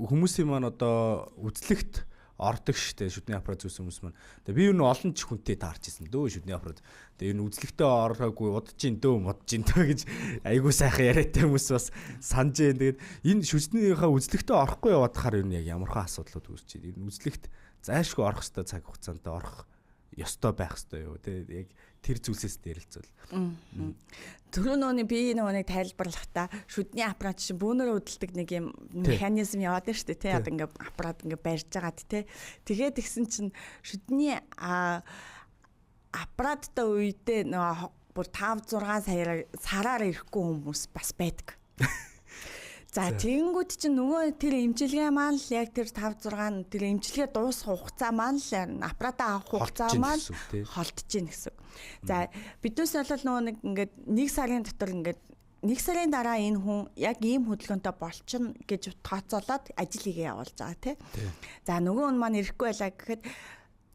хүмүүсийн маань одоо үзлэгт ордог штэ шүдний аппарат зүүсэн хүмүүс маань. Тэгээ би юу н олон ч хүнтэй таарч ирсэн дөө шүдний аппарат. Тэгээ энэ үзлэгтээ ороогүй удаж ин дөө модж ин дөө гэж айгуу сайхан яриатай хүмүүс бас санаж байна. Тэгээд энэ шүднийхээ үзлэгтээ орохгүй яваадахаар юу н яг ямархан асуудлууд үүсч байна. Энэ үзлэгт зайлшгүй орох ёстой цаг хугацаанд орох ёстой байх ёстой юу те яг тэр зүйлсээс дэрэлцвэл. Түрүү нөгөөний би нөгөө нэг тайлбарлахдаа шүдний аппарат чинь бөөнөрөө хөдөлдөг нэг юм механизм яваад байна шүү дээ те одоо ингээ аппарат ингээ барьж байгаад те. Тэгээд тэгсэн чинь шүдний аппараттай үедээ нөгөө бүр 5 6 сараар ирэхгүй хүмүүс бас байдаг. За тэгэнгүүт чинь нөгөө тэр эмчилгээ маань л яг тэр 5 6 тэр эмчилгээ дуусах хугацаа маань л аппаратаа авах хугацаа маань холдож гин гэсэн. За биднээс бол нөгөө нэг ингээд нэг сарын дотор ингээд нэг сарын дараа энэ хүн яг ийм хөдөлгөөнтэй болчихно гэж тооцоолоод ажил хийгээ явуулж байгаа тий. За нөгөө хүн маань ирэхгүй байлаа гэхэд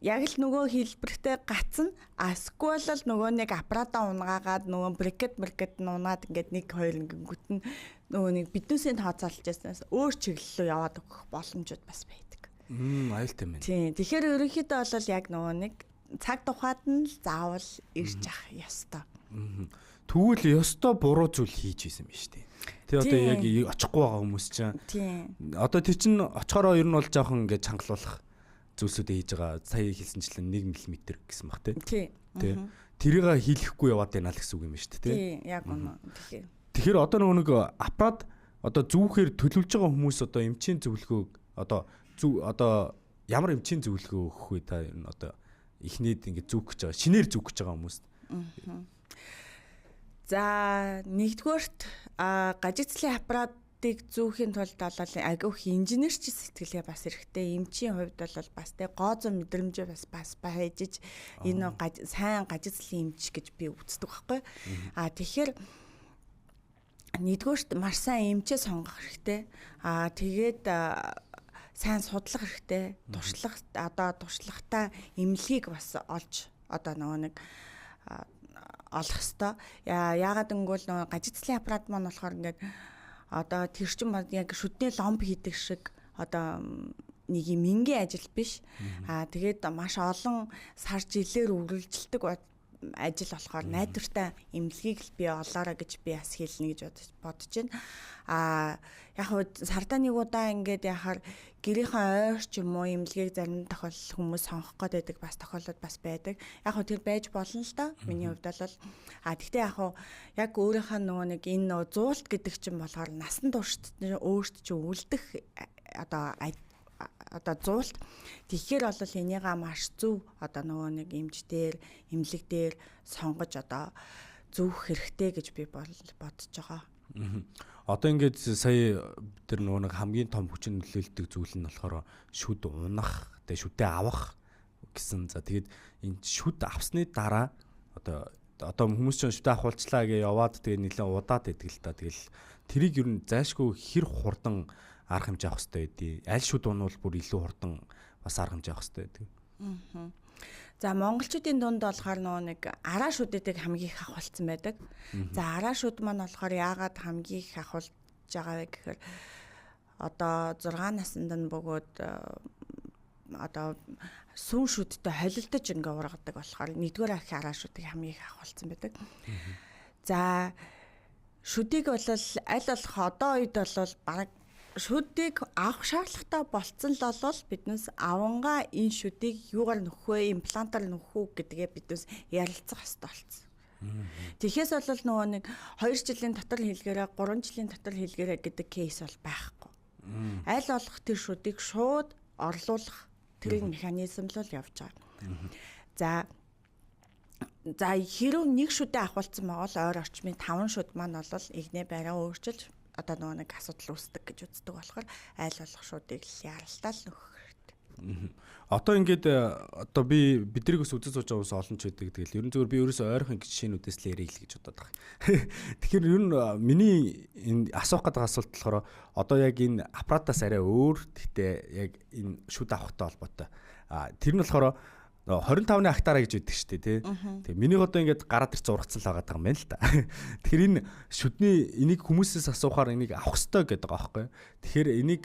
яг л нөгөө хэлбэртэй гацна. Эсвэл л нөгөө нэг аппаратаа унгаагаад нөгөө брикет нь унаад ингээд нэг хоёр ингэнгүүт нь нөгөө нэг биднээсээ тооцоолж яснаас өөр чиглэл рүү яваад өгөх боломжууд бас байдаг. Аюултай юм байна. Тийм. Тэгэхээр ерөнхийдөө бол яг нөгөө нэг цаг тухайд нь л заавал ирж ах ёстой. Тэгвэл ёстой буруу зүйл хийж исэн биз дээ. Тэ одоо яг очихгүй байгаа хүмүүс чинь. Тийм. Одоо тэр чинь очихороо ер нь бол жоохон ингээд чангалуулах зүйлсүүдээ хийж байгаа. Сая хэлсэнчлэн 1 мм гэсэн баг тий. Тий. Тэрийг хийлэхгүй яваад байна л гэсэн үг юм шүү дээ тий. Тий, яг үнэ. Тэгэхээр. Тэгэхээр одоо нөгөө нэг аппарат одоо зүүхээр төлөвлөж байгаа хүмүүс одоо эмчийн зөвлөгөө одоо зүү одоо ямар эмчийн зөвлөгөө өгөх вэ та энэ одоо эхнийд ингээд зүүх гэж байгаа. Шинээр зүүх гэж байгаа хүмүүст. За нэгдүгээрт гажигцлын аппаратыг зүүхийн тулд бол агиох инженерч сэтгэлгээ бас хэрэгтэй. Эмчийн хувьд бол бас тэ гоо зам мэдрэмжээ бас байж энэ сайн гажигцлын эмч гэж би үздэг байхгүй. А тэгэхээр нэгдүгээрт маш сайн эмчээ сонгох хэрэгтэй. А тэгээд сайн судлах хэрэгтэй. Туршлага одоо туршлагатай эмнэлгийг бас олж одоо нөгөө нэг олох ёстой. Яагаад гэвэл нөгөө гажигцлын аппарат маань болохоор ингээд одоо тэр чинь яг шүдний ломб хийдэг шиг одоо нэг юм энгийн ажил биш. Аа тэгээд маш олон сар жилээр үргэлжилдэг ажил болохоор найдвартай эмнэлгийг л би олоорой гэж би бас хэлнэ гэж бодож байна. Аа яг хөө сардаа нэг удаа ингээд яхаар гэрийнхээ ойр ч юм уу эмнэлгийг зарим тохиолдолд хүмүүс сонгох гээд байдаг бас тохиолдол бас байдаг. Яг хөө тэр байж болно л доо. Миний хувьд бол тэгтээ яг хөө яг өөрийнхөө нөгөө нэг энэ нөгөө зуулт гэдэг чинь болохоор насан туршид өөрт чинь үлдэх одоо зуулт. Тэгэхээр бол энийгээ маш зөв одоо нөгөө нэг эмч дээр, эмнэлэг дээр сонгож одоо зүүх хэрэгтэй гэж би бодож байгаа. Одоо ингээд сая тэр нөгөө нэг хамгийн том хүчин нөлөөлдөг зүйл нь болохоор шүд унах, тэгээ шүдээ авах гэсэн. За тэгээд энэ шүд авсны дараа одоо хүмүүс чинь шүдээ авахулчлаа гэж яваад тэгээ нэлээд удаад байдаг л та. Тэгэл тэрийг ер нь зайлшгүй хэр хурдан арга хэмжээ авах хэрэгтэй байдгийг. Аль шүд унвал бүр илүү хурдан бас арга хэмжээ авах хэрэгтэй байдаг. За монголчуудын дунд болохоор нөгөө нэг араа шүдүүдийг хамгийн их авахулсан байдаг. За араа шүд маань болохоор яагаад хамгийн их авахулдаг байгаа вэ гэхээр одоо 6 наснд нь бөгөөд одоо сүүн шүдтэй холилдож ингээ ургадаг болохоор нэгдүгээр ахи араа шүдийг хамгийн их авах болсон байдаг. За шүдийг бол аль болох одоо үед бол бараг шүдийг авах шаардлагатай болцсон л бол биднес авангаа энэ шүдийг юугаар нөхөх вэ, имплантаар нөхөх үү гэдгээ биднес ярилцах хэрэгтэй болсон. Тэгэхээс бол нөгөө нэг 2 жилийн дотор хийлгээрээ 3 жилийн дотор хийлгээрээ гэдэг кейс бол байхгүй. Аль болох тэр шүдийг шууд орлуулах тэрийг механизм л явж байгаа. За хэрв нэг шүдээ авахулсан байгаа бол ойр орчмын 5 шүд маань бол игнэ байраа өөрчилж одоо нөгөө нэг асуудал үүсдэг гэж үздэг болохоор аль болох шүдийг л яралтаа л нөхөх хэрэгтэй. Одоо ингээд одоо би бидрийг бас үзэж сууж байгаа хүмүүс олон ч байдаг. Тэгэл ер нь зүгээр би ерөөсөө ойрхон ингэ жишээнүүдээс л ярих л гэж бодоод байгаа. Тэгэхээр ер нь миний энэ асуух гэдэг асуулт болохоор одоо яг энэ аппаратаас арай өөр, гэхдээ яг энэ шүд авахтай холбоотой. Тэр нь болохоор 25-ны актараа гэж байдаг шүү дээ, тий. Тэгээ миний одоо ингээд гараад ирсэн ургацсан л байгаа юм байна л та. Тэгэхээр энэ шүдний энийг хүмүүсээс асуухаар энийг авах ёстой гэдэг байгаа байхгүй. Тэгэхээр энийг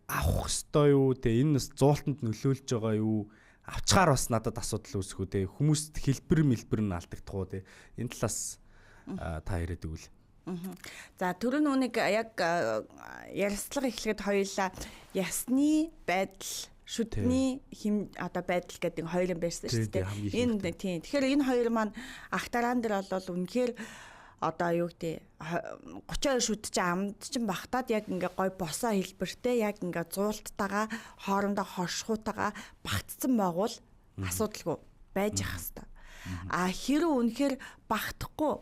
авах ёстой юу? Тэгээ энэ бас зуултанд нөлөөлж байгаа юу? Авчгаар бас надад асуудал үүсэх үү те? Хүмүүст хэлбэр мэлбэр нь алдагдах уу те? Энэ талаас та яриад өгвөл. За түрүү нүг яг ярилцлага эхлэхэд хоёулаа ясны байдал, шүдний хим одоо байдал гэдэг хоёр юм байсан шүү дээ. Энэ тийм. Тэгэхээр энэ хоёр маань ахтараан дээр бол үнэхээр одоо юу гэдэг 32 шүд чинь амд чинь багтаад яг ингээ гой босоо хэлбэртэй яг ингээ зуулттайгаа хоорондоо хоршихуутайгаа багтцсан байгуул асуудалгүй байж ах хэвээр. А хэрв үнэхээр багтахгүй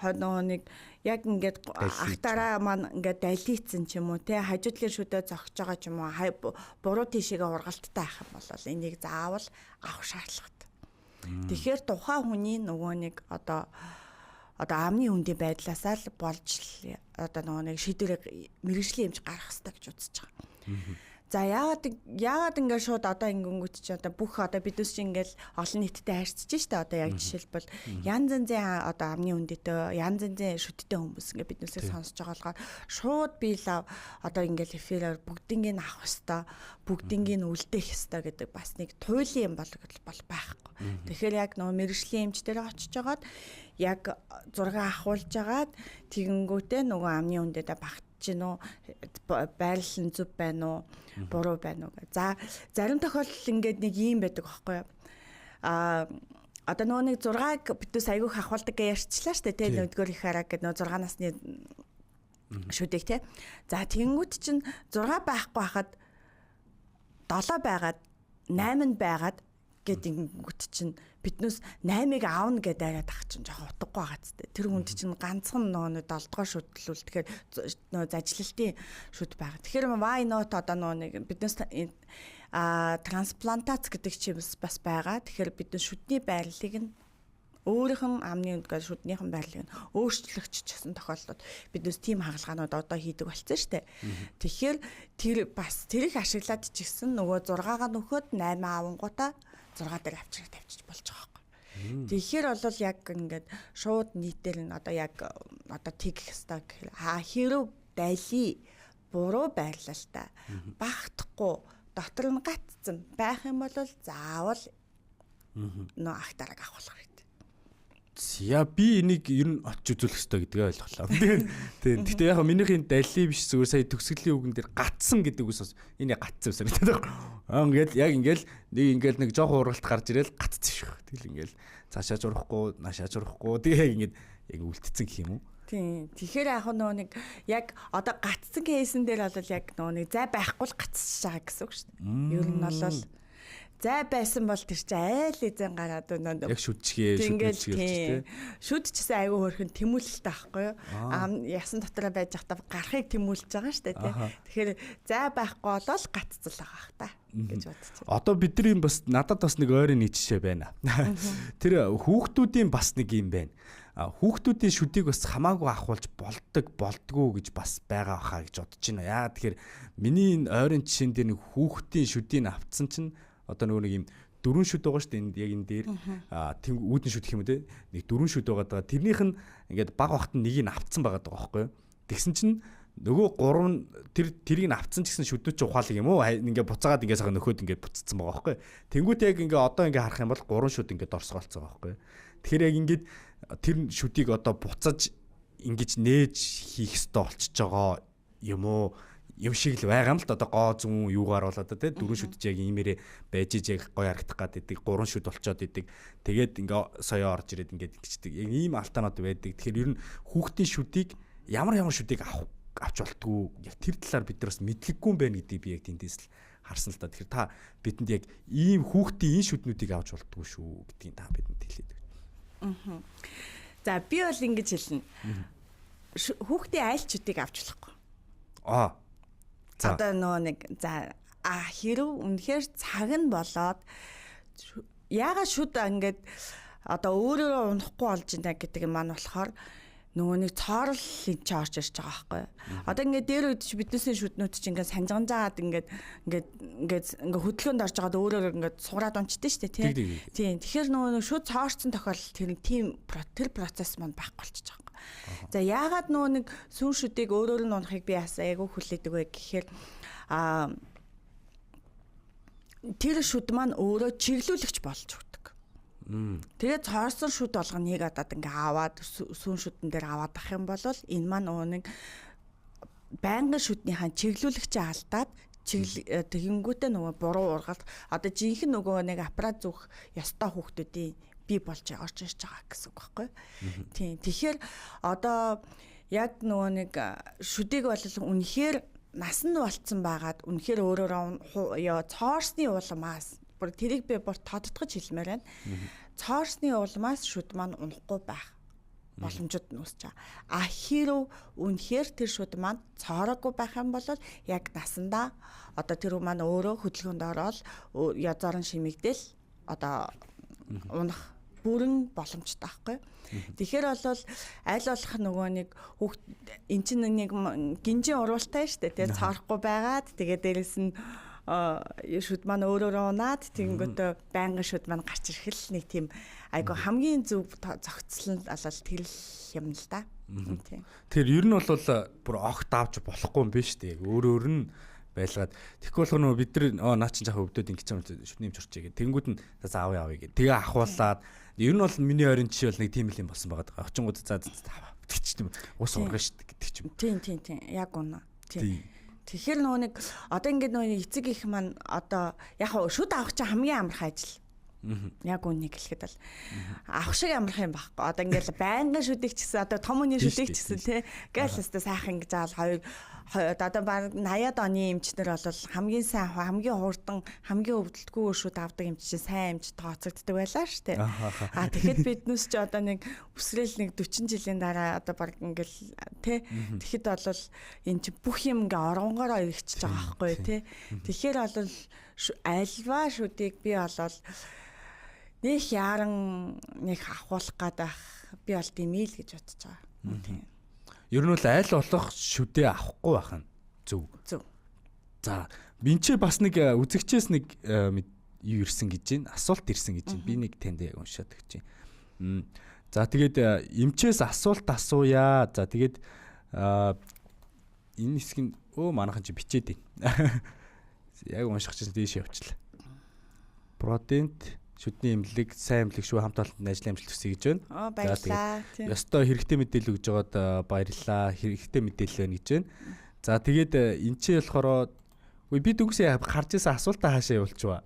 нөгөө нэг яг ингээд ахтараа маань ингээд далийцэн ч юм уу те хажуу талын шүдэ зогсож байгаа ч юм уу буруу тийшээгээ ургалттай байх юм бол энийг заавал авах шаардлагатай. Тэгэхээр тухайн хүний нөгөө нэг одоо амны хүндийн байдлаасаа л болж одоо нөгөө нэг шийдвэрийг мэрэгжлийн эмч гаргах хэрэгтэй гэж үзэж байгаа. За яагаад ингээд шууд одоо ингэнгүүт чи одоо бүх одоо бидүс чи ингээд олон нийттэй харьцаж штэ одоо яг жишээлбэл янз янзын одоо амны хүндэтэй янз янзын шүдтэй хүмүүс ингээд биднээсээ сонсож байгаа болохоор шууд би лав одоо ингээд эфирээр бүгднийг нь авах хэвээр бүгднийг нь үлдээх хэвээр гэдэг бас нэг туйлын юм бол байхгүй. Тэгэхээр яг нөгөө мэрэгжлийн эмч дээр очиж жагаад яг зураг авахулж жагаад тэгэнгүүтээ нөгөө амны хүндэдээ багт чинь үү байрлал нь зөв байна уу буруу байна уу гэ. За зарим тохиолдолд ингээд нэг юм байдаг аахгүй юу. А одоо нөгөө нэг 6-аг бидээс айгүйх авахулдаг гэж ярьчлаа штэ тэ нэгдүгээр их хараа гэдэг нөгөө 6 насны шүдэг тэ. За тэгэнгүүт чинь 6 байхгүй хахад 7 байгаад 8 байгаад гэд ингэнгүүт чинь биднээс 8-ыг аавна гэдээ арай тах чинь жоохон утгагүй байгаа ч тэр хүнд чинь ганцхан нөгөө 7 дугаар шүдлүүлдэхээр нөгөө зажлалтын шүд байгаа. Тэгэхээр why not одоо нөгөө нэг биднээс трансплантац гэдэг чинь бас байгаа. Тэгэхээр бид шүдний байрлалыг нь өөрийнх нь амны үндгээр шүднийхэн байрлалыг нь өөрчлөгч ч гэсэн тохиолдолд биднээс тийм хагалгаанууд одоо хийдэг болсон шүү дээ. Тэгэхээр тэр бас тэрийг ашиглаад ч гэсэн нөгөө 6-гаа нөхөд 8 авангуудаа 6 дээр авчрах тавьчих болж байгаа байхгүй. Тэгэхээр бол яг ингээд шууд нийтээр нь одоо яг одоо тэгэх ёстой гэхээр хэрв дали буруу байрлалтай багтахгүй дотор нь гатцсан байх юм бол заавал нөө ахтараг авах хэрэгтэй. Я би энийг ер нь очиж үзүүлэх ёстой гэдгээ ойлголоо. Тийм. Гэхдээ яг минийх энэ дали биш зүгээр сая төгсгөлийн үгэн дээр гатсан гэдэг үгс бас энэ гатсан юм санагдаад байна. Аа ингээл яг ингээл нэг ингээл нэг жоохон ургалт гарч ирэл гатсан шүү. Тэгэл ингээл цаашаа журахгүй, наашаа журахгүй тэгээ яг ингээд яг үлдсэн гэх юм уу? Тийм. Тэгэхээр яг нөгөө нэг яг одоо гатсан кейсэн дээр бол яг нөгөө нэг зай байхгүй л гатсаж байгаа гэсэн үг шүү дээ. Ер нь бол зай байсан бол тэр чинь айл эзэн гараад өнөө яг шүдчгээ шүдчгээ тий. Шүдчихсэн айгүй хөрхөн тэмүүлэлтэй байхгүй юу? Ам ясан дотроо байж байхдаа гарахыг тэмүүлж байгаа шүү дээ тий. Тэгэхээр зай байхгүй болол гатцал байгаа хта гэж бодчих. Одоо бидний бас надад бас нэг ойрын нэг жишээ байна. Тэр хүүхдүүдийн бас нэг юм байна. Хүүхдүүдийн шүдийг бас хамаагүй авахулж болдог болдгоо гэж бас байгаа хаа гэж бодож байна. Яа тэгэхээр миний энэ ойрын жишээн дээр нэг хүүхдийн шүдийг авцсан чинь одоо нөгөө нэг юм дөрвөн шүд байгаа шүү дээ энд яг энэ дээр тэм үүдэн шүд гэх юм уу те нэг дөрвөн шүд байгаа даа. Тэрнийх нь ингээд баг багт нь нэгийг авцсан байгаа даа байхгүй юу. Тэгсэн чинь Нөгөө гурав нь тэрийг нь авцсан ч гэсэн шүднүүд чи ухаалаг юм уу? Ингээ буцаагаад ингээ сайхан нөхөд ингээ буцсан байгаа байхгүй. Тэнгүүт яг ингээ одоо ингээ харах юм бол гурван шүд ингээ дорсголцсон байгаа байхгүй. Тэгэхээр яг ингээд тэр шүдийг одоо буцаж ингэж нээж хийх ёстой болчихж байгаа юм уу? Юм шиг л байгаа юм л да. Одоо гоо зүүн юугаар бол одоо тий дөрвөн шүд чи яг иймэрээ байж иж яг гоё харагдах гад идэг, гурван шүд болчоод идэг. Тэгээд ингээ соёо орж ирээд ингээд ингэчдэг. Яг ийм алтаанууд байдаг. Тэгэхээр ер нь хүүхдийн шүдийг ямар шүдийг авч болтгоо яг тэр талаар бид нар бас мэдлэггүй юм байна гэдгийг би яг тэндээс л харсан л та. Тэгэхээр та бидэнд яг ийм хүүхдийн энэ шүднүүдийг авч болтгоо шүү гэдгийг та бидэнд хэлээд өгч. За би бол ингэж хэлнэ. Хүүхдийн айл шүдийг авч болохгүй. Аа. За. Одоо нөгөө нэг за хэрв үнэхээр цаг нь болоод яагаад шүд ингээд одоо өөрөөрөө унахгүй болж байна гэдэг юм маань болохоор нөгөө нэг цоорол энэ ч орж ирж байгаа байхгүй. Одоо ингээд дээр үед чи биднээсээ шүднүүд чи ингээд санжганжаад ингээд ингээд ингээд ингээд хөдөлгөөнд орж байгаад өөрөөр ингээд сугараад унчдээ шүү дээ, тий. Тийм. Тэгэхээр нөгөө нэг шүд цоорцсон тохиолдолд тэр тийм тэр процесс маань байхгүй болчихж байгаа юм. За яагаад нөгөө нэг сүүн шүдийг өөрөөр нь унахыг би бас айгүй хүлээдэг вэ гэхээр тэр шүд маань өөрөө чиглүүлэгч болж өгдөг. Тэгээд цоорсон шүд болгоныг одод ингээ аваад сүүн шүдэн дээр аваад ах юм бол энэ маань нөгөө нэг байнгын шүднийхаа чиглүүлэгчээ алдаад тэгэнгүүтээ нөгөө буруу ургалт одоо жинхэнэ нөгөө нэг аппарат зүөх ёстой хүүхдүүдийн бий болж орж ирж байгаа гэсэн үг байхгүй. Тийм. Тэгэхээр одоо яг нөгөө нэг шүдийг бол үнэхээр насанд болцсон байгаад үнэхээр өөрөөрөө цоорсны улмаас бүр тэрийг би бүр тодтогч хэлмээр байна. Цоорсны улмаас шүд маань унахгүй байх боломжууд нь үүсэж байгаа. А хэрв үнэхээр тэр шүд маань цоороогүй байх юм бол яг насандаа одоо тэр маань өөрөө хөдөлгөөнд ороод язоор нь шимэгдэл одоо унах бүрэн боломжтой байхгүй. Тэгэхээр бол аль болох нөгөө нэг хүүхд эн чинь нэг гинжин уруултай шүү дээ, тий, цоорохгүй байгаад тэгээ дээрэс нь шүд маань өөрөөрөө унаад тэгэнгүүтээ байнгын шүд маань гарч ирэх л нэг тийм айгу хамгийн зөв зохицол нь алал тэр юм л да. Тийм. Тэгэхээр ер нь бол бүр огт авч болохгүй юм биш үү? Өөр нь байлгаад тэгэхгүй болохоор нөгөө бид нар наа чин жаахан өвдөд ингэж юм шүдний юмч орчээ гэх. Тэнгүүд нь за авъя авъя гэх. Тэгээ ахуулаад ер нь бол миний ойрын жишээ бол нэг тийм л юм болсон байгаа даа. Очингууд за гэдэг ч юм. Ус ургана шүү дээ гэдэг ч юм. Тийм тийм тийм. Яг үнэ. Тийм. Тэгэхээр нөгөө нэг одоо ингээд нөгөө эцэг их маань одоо яг шүд авах чинь хамгийн амархан ажил. Яг үннийг хэлэхэд бол авах шиг амархан юм байхгүй. Одоо ингээд байнгын шүдийг ч гэсэн одоо том хүний шүдийг ч гэсэн тий. Гээл өстө сайхан ингэж аал хоёр одоо баг 80-ад оны эмчнэр бол хамгийн сайн хамгийн хурдан хамгийн өвдөлтгүй шүд авдаг эмч чинь сайн эмч тооцогддог байлаа шүү дээ. А тэгэхэд биднээс ч одоо нэг үсрээл нэг 40 жилийн дараа одоо баг ингээл тий. Тэгэхэд бол энэ чи бүх юм ингээ оронгороо эргэчихэж байгаа байхгүй тий. Тэгэхээр бол альва шүдийг би бол нэг яаран нэг ахуулах гад байх би бол димээ л гэж бодож байгаа. Тийм. Ер нь бол аль болох шүдээ авахгүй байх нь зөв. Зөв. За, энэ ч бас нэг үзэгчээс нэг юу ирсэн гэж байна. Асуулт ирсэн гэж байна. Би нэг танд яг уншаад өгч байна. За тэгээд эмчээс асуулт асууя. За тэгээд энэ хэсэг нь манайхан чи бичээд байна. Яг унших чинь дээш явчлаа. Продент шүдний эмнэлэг, сайн эмнэлэг шүү хамт олонд ажлын амжилт хүсье гэж байна. Баярлалаа. Ёстой хэрэгтэй мэдээлэл өгж байгаад баярлалаа. Хэрэгтэй мэдээлэл байна гэж байна. За тэгээд энэ чи болохоор би дөнгөсөө харж исэн асуултаа хаашаа явуулчихва.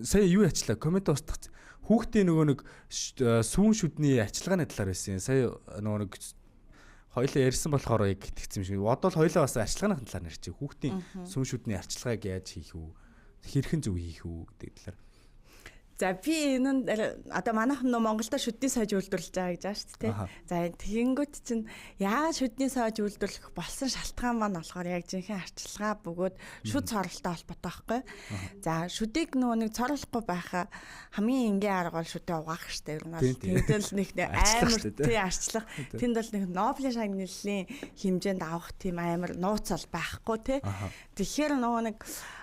Сая юу яачлаа? Коммент устгах. Хүүхдийн нөгөө нэг сүүн шүдний арчилгааны талаар байсан. Сая нөгөө нэг хоёлаа ярьсан болохоор яг итгэцсэн юм шиг. Одоо л хоёлаа бас арчилгааныхын талаар ярьчих. Хүүхдийн сүүн шүдний арчилгааг яаж хийх үү? Хэрхэн зөв хийх үү гэдэг талаар. За би энэ нь одоо манайхан нөө Монголда шүдний сойж үйлдвэрлэж байгаа гэж байгаа шүү дээ. За тэгэнгүүт чинь яагаад шүдний сойж үйлдвэрлэх болсон шалтгаан маань болохоор яг жинхэнэ арчилгаа бөгөөд шүд цоролтой холбоотой байхгүй. За шүдийг нөгөө нэг цоруулахгүй байхаа хамгийн энгийн арга бол шүдээ угаах шүү дээ. Ер нь бол тэнд л нэг амар тий арчлах. Тэнд бол нэг Нобелийн шагналын хэмжээнд авах тийм амар нууц бол байхгүй тий. Тэгэхээр нөгөө нэг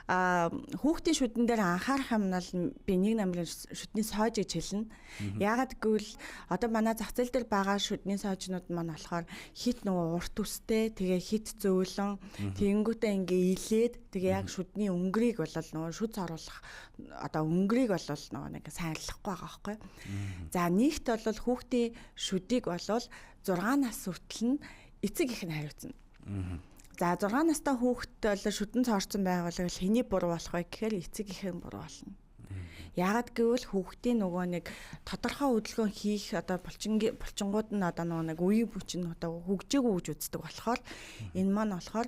Хүүхдийн шүдэн дээр анхаарах юм бол би нэг намрын шүдний сойж гэж хэлнэ. Яагаад гэвэл одоо манай зах зээл дээр байгаа шүдний соожнууд маань болохоор хит нөгөө урт үстэй, тэгээ хит зөөлөн, тэгэнгүүтээ ингээ илээд, тэгээ яг шүдний өнгөрийг бол нөгөө шүд цоруулах одоо өнгөрийг бол нөгөө нэг сайрлахгүй байгаа байхгүй. За нэгт бол хүүхдийн шүдийг бол 6 нас хүртэл нь эцэг их нь хариуцна. За 6 настай хүүхэд бол шүдэн цоорцсон байвал хэний буруу болох вэ гэхээр эцэг эхэн буруу болно. Яагаад гэвэл хүүхдийн нөгөө нэг тодорхой хөдөлгөөн хийх одоо булчингууд нь одоо нөгөө нэг үеийн хүч нь одоо хөгжээгүй гэж үздэг болохоор энэ маань болохоор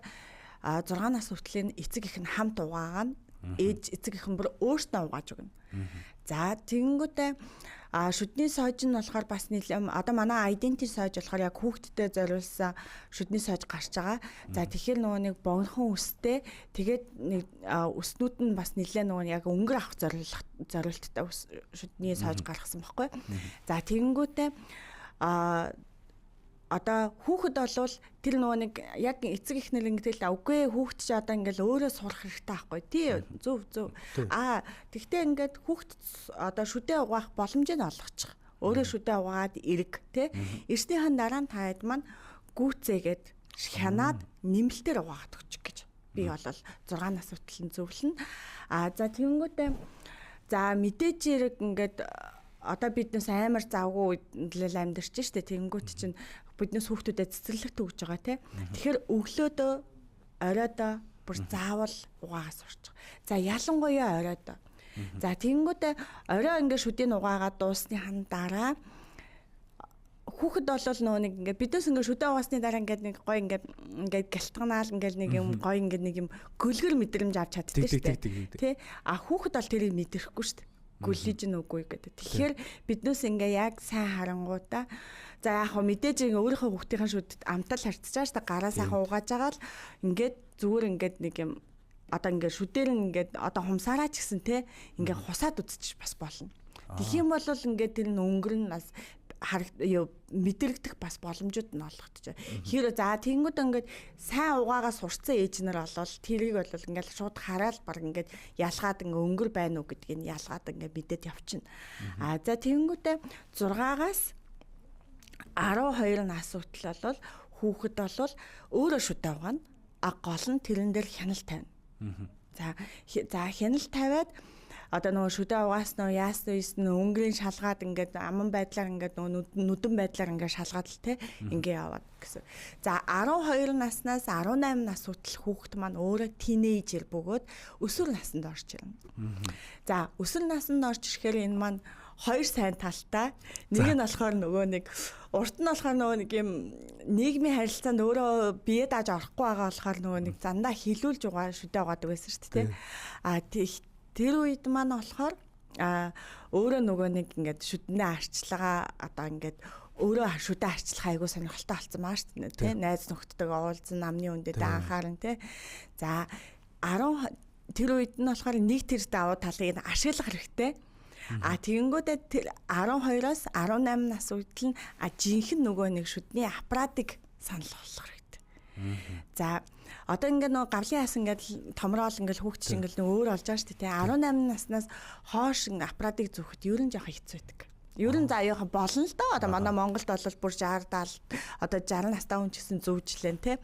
6 нас хүртэл эцэг их нь хамт угаагаа нь ээж эцэг их нь бүр өөртөө угааж өгнө. За тэгэнгүүтээ шүдний сойж нь болохоор бас нийлэм одоо манай identity сойж болохоор яг хүүхдтэд зориулсан шүдний сойж гарч байгаа. За тэгэхээр нөгөө нэг богинохон үстэй, тэгээд нэг үснүүд нь бас нэлээ нөгөө яг өнгөр авах зориулттай шүдний сойж гаргасан байхгүй. За тэгэнгүүтээ одоо хүүхэд болвол тэр нөгөө нэг яг эцэг их нэр ингэдэг л үгүй хүүхэд чи одоо ингээл өөрөө сурах хэрэгтэй байхгүй тий, зөв зөв. Тэгтээ ингээд хүүхэд одоо шүдээ угаах боломжийг олгочих. Өөрөө шүдээ угаад эрг тий. Эрснийхэн дараа нь таад маань гүүцээгээд хянаад нэмэлтээр угаагаад өгчих гэж би бол 6 нас хүртэл нь зөвлөнө. За тэгэнгүүтээ за мэдээж хэрэг ингээд одоо биднээс амар завгүй л амьдарч штэ, тэгэнгүүт чинь биднээс хүүхдүүдэд цэцэрлэгт өгж байгаа тий. Тэгэхээр өглөөдөө оройдоо бүр заавал угаагаа сурчих. За ялангуяа оройдоо. За тэгэнгүүтээ орой ингээд шүдийг угаагаа дуусныхан дараа хүүхэд болол нөгөө нэг ингээд биднээс ингээд шүдээ угаасны дараа ингээд нэг гой ингээд ингээд гялтганаал ингээд нэг юм гой ингээд нэг юм гөлгөр мэдрэмж авч чаддаг штэ тий. А хүүхэд бол тэрийг мэдрэхгүй штэ. Гүллэж нь үгүй гэдэг. Тэгэхээр биднээс ингээ яг сайн харангуудаа за яг хөө мэдээж ингээ өөрийнхөө хүүхдийн шүдэд амтал харцаж байгаа шүү дээ. Гараа сайхан угааж байгаа л ингээд зүгээр ингээд нэг юм одоо ингээ шүдээр нь ингээд одоо хумсаараа ч гэсэн те ингээ хусаад үзчих бас болно. Тэгэх юм бол ингээд тэр нь өнгөр нь бас мэдрэгдэх бас боломжууд нь олгогдож. Тэгэхээр за тэгэнгүүт ингээд сайн угаагаа сурцсан ээж нар болвол тэрийг бол ингээд шууд хараал баг ингээд ялгаад ингээд өнгөр байна уу гэдгийг ялгаад ингээд мэдээд явчихна. За тэгэнгүүтээ 6-аас 12 нас хүртэл бол хүүхэд бол өөрөө шүдээ угаана. А гол нь тэрэн дээр хяналт тавина. За хяналт тавиад одоо нөгөө шүдээ угаасан уу яасан уу ийсэн өнгөрийн шалгаад ингээд аман байдлаар ингээд нөгөө нүдэн байдлаар ингээд шалгаад л те ингээ яваад гэсэн. За 12 наснаас 18 нас хүртэл хүүхэд маань өөрөө тинейжер бөгөөд өсвөр наснд орж ирнэ. За өсвөр наснд орж ирэхээр энэ маань хоёр сайн талтай. Нэг нь болохоор нөгөө нэг урт нь болохоор нөгөө нэг юм нийгмийн харилцаанд өөрөө бие дааж орохгүй байгаа болохоор нөгөө нэг зандаа хилүүлж угаа шүдээ угаадаг байсан шүү дээ. Тэр үед маань болохоор өөрөө нөгөө нэг ингээд шүднээ арчилгаа одоо ингээд өөрөө шүдээ арчлах айгуу сонирхолтой болсон маа шүү дээ тий. Найз нөхдөдөө уулзсан, намны үндэд анхааран тий. За 10 тэр үед нь болохоор нэг тэр давуу талыг нь ашиглах хэрэгтэй. Тэгэнгүүтээ тэр 12-оос 18 нас хүртэл нь жинхэнэ нөгөө нэг шүдний аппаратыг санал болгох хэрэгтэй. За одоо ингээд нөгөө гавлын хас ингээд томроол ингээд хүүхд чинь ингээд нөгөө өөр болж байгаа шүү дээ. 18 наснаас хоош ингээд аппаратыг зүүхэд ер нь жоох хэцүү байдаг. Ер нь за яах болно л доо. Одоо манай Монголд бол бүр 60 70 одоо 60 настай хүн ч гэсэн зүүжлэн тий.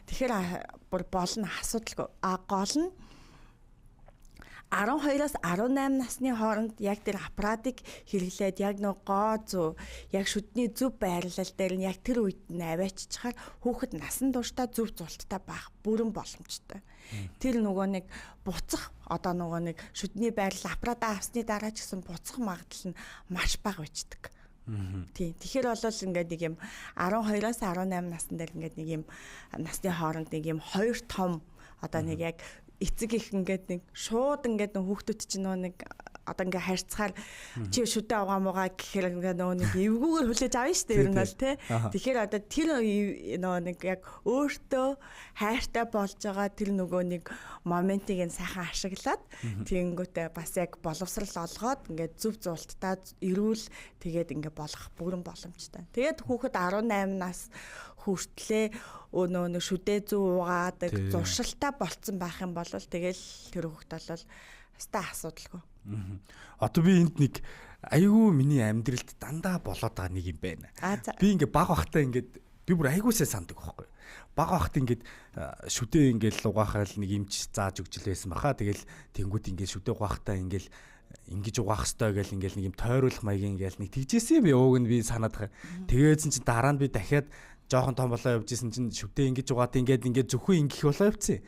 Тэгэхээр бүр болно, асуудалгүй. Гол нь 12-оос 18 насны хооронд яг тэр аппаратыг хэрэглээд яг нөгөө гоо зүү, яг шүдний зөв байрлал дээр нь яг тэр үед нь авааччихаар хүүхэд насан туршдаа зөв зулттай байх бүрэн боломжтой. Тэр нөгөө нэг буцах одоо нөгөө нэг шүдний байрлал аппаратаа авсны дараа ч гэсэн буцах магадлал нь маш бага байждаг. Тийм. Тэгэхээр бол ингээд нэг юм 12-оос 18 насн дээр ингээд нэг юм насны хооронд нэг юм хоёр том одоо нэг яг эцэг их ингээд нэг шууд ингээд нөх хүүхдүүд чинь нөө нэг одоо ингээ харьцахаар чи шүдэ угаа муугаа гэхээр ингээ нөгөө нэг эвгүүгээр хүлээж авна шүү дээ ер нь бол тий. Тэгэхээр одоо тэр нөгөө нэг яг өөртөө хайртай болж байгаа тэр нөгөө нэг моментыг нь сайхан ашиглаад тэгэнгүүтээ бас яг боловсрал олгоод ингээ зөв зуулттай эрүүл тэгээд ингээ болох бүрэн боломжтой. Тэгээд хүүхэд 18 нас хүртлээ нөгөө нэг шүдээ зүү угаадаг зуршилтай болцсон байх юм бол тэгэл тэр хүүхд бол өстой асуудалгүй. Одоо би энд нэг айгүй миний амьдралд дандаа болоод байгаа нэг юм байна. Би ингээ баг бахтаа ингээд би бүр айгуусаа санддаг байхгүй. Баг бахт ингээд шүдээ ингээд угаахаар нэг эмч зааж өгч л байсан баха. Тэгэл тэнгууд ингээд шүдээ угаахтаа ингээд ингэж угаах ёстой гэл ингээл нэг юм тойруулах маягийн ингээл нэг тэгжсэн юм ууг нь би санаад байгаа. Тэгээдсэн чинь дараа нь би дахиад жоохон том болоо явж исэн чинь шүдээ ингэж угаад ингээд ингээд зөвхөн ингэх болоо явцсан.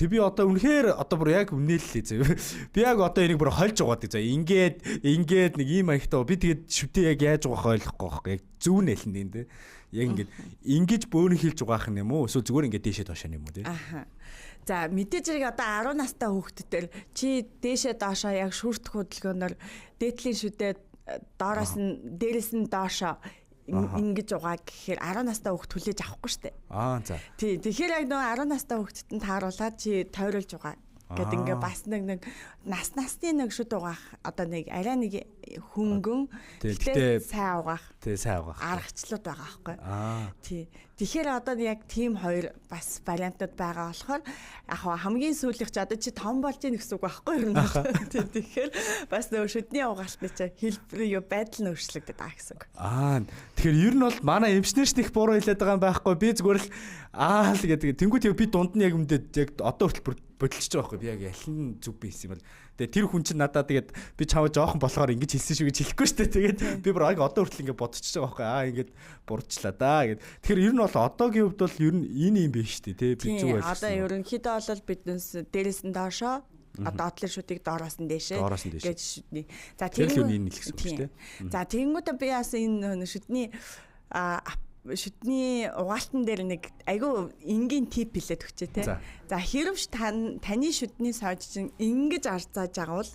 Тэг би одоо үнэхээр одоо бүр яг үнэллээ зөө. Би яг одоо энийг бүр хольж угаадаг зөө. Ингээд ингээд нэг ийм маягтай би тэгээд шүдээ яг яаж угаах ойлгохгүй байхгүй. Яг зөв нэлэн дээ энэ. Яг ингээд ингэж бөөнө хилж угаах юм уу? Эсвэл зүгээр ингээд дээшээ доошоо юм уу тий? Аха. За мэдээж хэрэг одоо 10 настай хүүхдэд чи дээшээ доошоо яг шүртэх хөдөлгөөнөөр дээдлийн шүдээ доороос нь дээрээс нь доошоо ингэж угаа гэхээр 10 настай хүүхд хүлээж авахгүй штэ. Аа за. Тий, тэгэхээр яг нөгөө 10 настай хүүхдэд нь тааруулаад чи тойруулж угаа гэд ингээ бас нэг нас насны нэг шүд угаах одоо нэг арай нэг хөнгөн гэхдээ сайн угаах. Тий, сайн угаах. Аргачлууд байгаа байхгүй. Тий. Тэгэхээр одоо яг тийм хоёр бас вариантууд байгаа болохоор яг хамгийн сүүлийнх чи одоо чи том болж ийн гэсэн үг байхгүй юу? Тий. Тэгэхээр бас нөгөө шүдний угаалтны чи хэлбэр юу байдал нь өөрчлөгдөд байгаа гэсэн үг. Аа, тэгэхээр ер нь бол манай эмчнэрч их буруу хэлээд байгаа юм байхгүй. Би зүгээр л аа л гэдэг. Тэнгүүт би дунд нь яг үндэ яг одоо хүртэл бүр бодолцож байгаа байхгүй. Би яг ялан зүг би хэлсэн юм бол. Тэгээ тэр хүн чинь надад тэгээд би чамаа жоохон болохоор ингэж хэлсэн шүү гэж хэлэхгүй шүү дээ. Тэгээд би бүр яг одоо хүртэл ингэ бодчихож байгаа байхгүй. Аа ингэж буруучлаа да гэд. Тэгэхээр ер нь бол одоогийн хувьд бол ер нь энэ юм биш шүү дээ тий. Би зүг ойлгосон. Одоо ерөнхийдөө бол биднес дээрээс нь доошоо одоо одлын шүдийг доороос нь дээшээ гэж шүдний. За тэр нь энэ л гэсэн үг шүү дээ. За тэгэнгүүтээ би бас энэ шүдний шүдний угаалтан дээр нэг айгүй энгийн тип хэлээд өгчээ те. За хэрвш таны шүдний сойж чинь ингэж арзааж агуул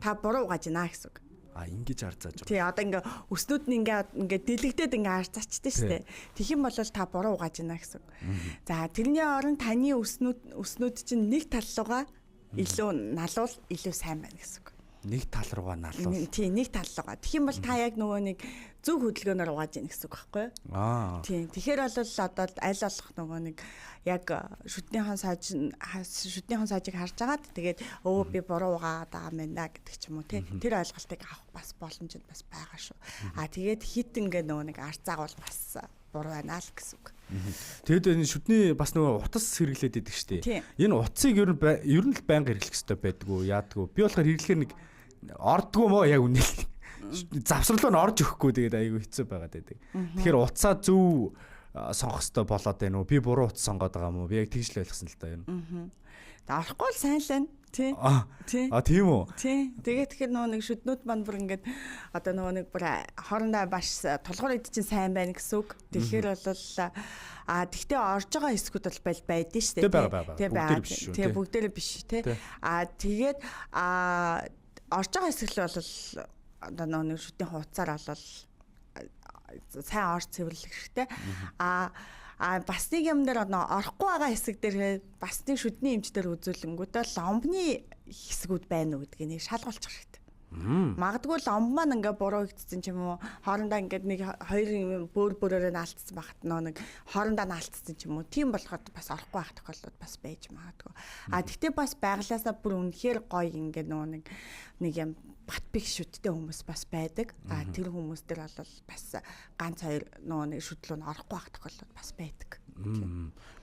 та буруу угааж байна гэсэн үг. А ингэж арзааж байгаа. Тий, одоо ингээ өснүүд нь ингээ дэлэгдээд ингээ арзаачтай шүү дээ. Тэгэх юм бол та буруу угааж байна гэсэн үг. За тэрний оронд таны өснүүд чинь нэг тал руугаа илүү налуул илүү сайн байна гэсэн үг. Нэг тал руугаа налуул. Тий, нэг тал руугаа. Тэгэх юм бол та яг нөгөө нэг зөв хөдөлгөөнөөр угааж ийн гэсэн үг байхгүй юу? Аа. Тий. Тэгэхээр бол одоо аль болох нөгөө нэг яг шүднийхэн сойжийг харж агаад тэгээд өө би буруу угаад байгаа юм байна гэдэг ч юм уу тий. Тэр ойлголтыг авах бас боломж нь бас байгаа шүү. Аа тэгээд хит ингээ нөгөө нэг арцааг бол бас буруу байна л гэсэн үг. Тэгэд энэ шүдний бас нөгөө утас хэрэглээд идэг штеп. Энэ утсыг ер нь л байнга хэрэглэх хэрэгтэй байдгүй яадгүй. Би болохоор хэрэглэхээр нэг ордгоо мó яг үнэл. Завсралуу нь орж өгөхгүй тэгээд айгүй хэцүү байгаад байдаг. Тэгэхээр утсаа зөв сонгох хэрэгтэй болоод байна уу? Би буруу утас сонгоод байгаа юм уу? Би яг тэгж л ойлгосон л та юм. Аа. Орохгүй л сайн л байна. Тий. Тий. А тийм үү? Тий. Тэгээд тэгэхээр нөгөө нэг шүднүүд маань бүр ингээд одоо нөгөө нэг бүр хоорондоо маш тулгуур ид чинь сайн байна гэсэн үг. Тэгэхээр бол а тэгтээ орж байгаа хэсгүүд бол байдэн шүү дээ. Тий. Тий, бүгдээрээ биш тий. А тэгээд а орж байгаа хэсэг л бол одоо нөгөө нэг шүдний хууцаар бол сайн орж цэвэрлэх хэрэгтэй. А бас нэг юм дээр одоо орохгүй байгаа хэсэг дээр бас нэг шүдний эмчдэр үзүүлэнгүүтээ ломбны хэсгүүд байна уу гэдгийг нэг шалгуулчих хэрэгтэй. Магадгүй ломб маань ингээ буруу игдсэн ч юм уу, хоорондоо ингээд нэг хоёр юм бөөр бөөрөөрөө наалтсан багт нөө нэг хоорондоо наалтсан ч юм уу. Тийм болохоор бас орохгүй байх тохиолдол бас байж магадгүй. А тэгтээ бас байглаасаа бүр үнэхээр гоё ингээ нөө нэг юм бат бих шүдтэй хүмүүс бас байдаг. А тэр хүмүүс дээр бол бас ганц хоёр нөгөө нэг шүдлөө нь орохгүй байх тохиолдол бас байдаг.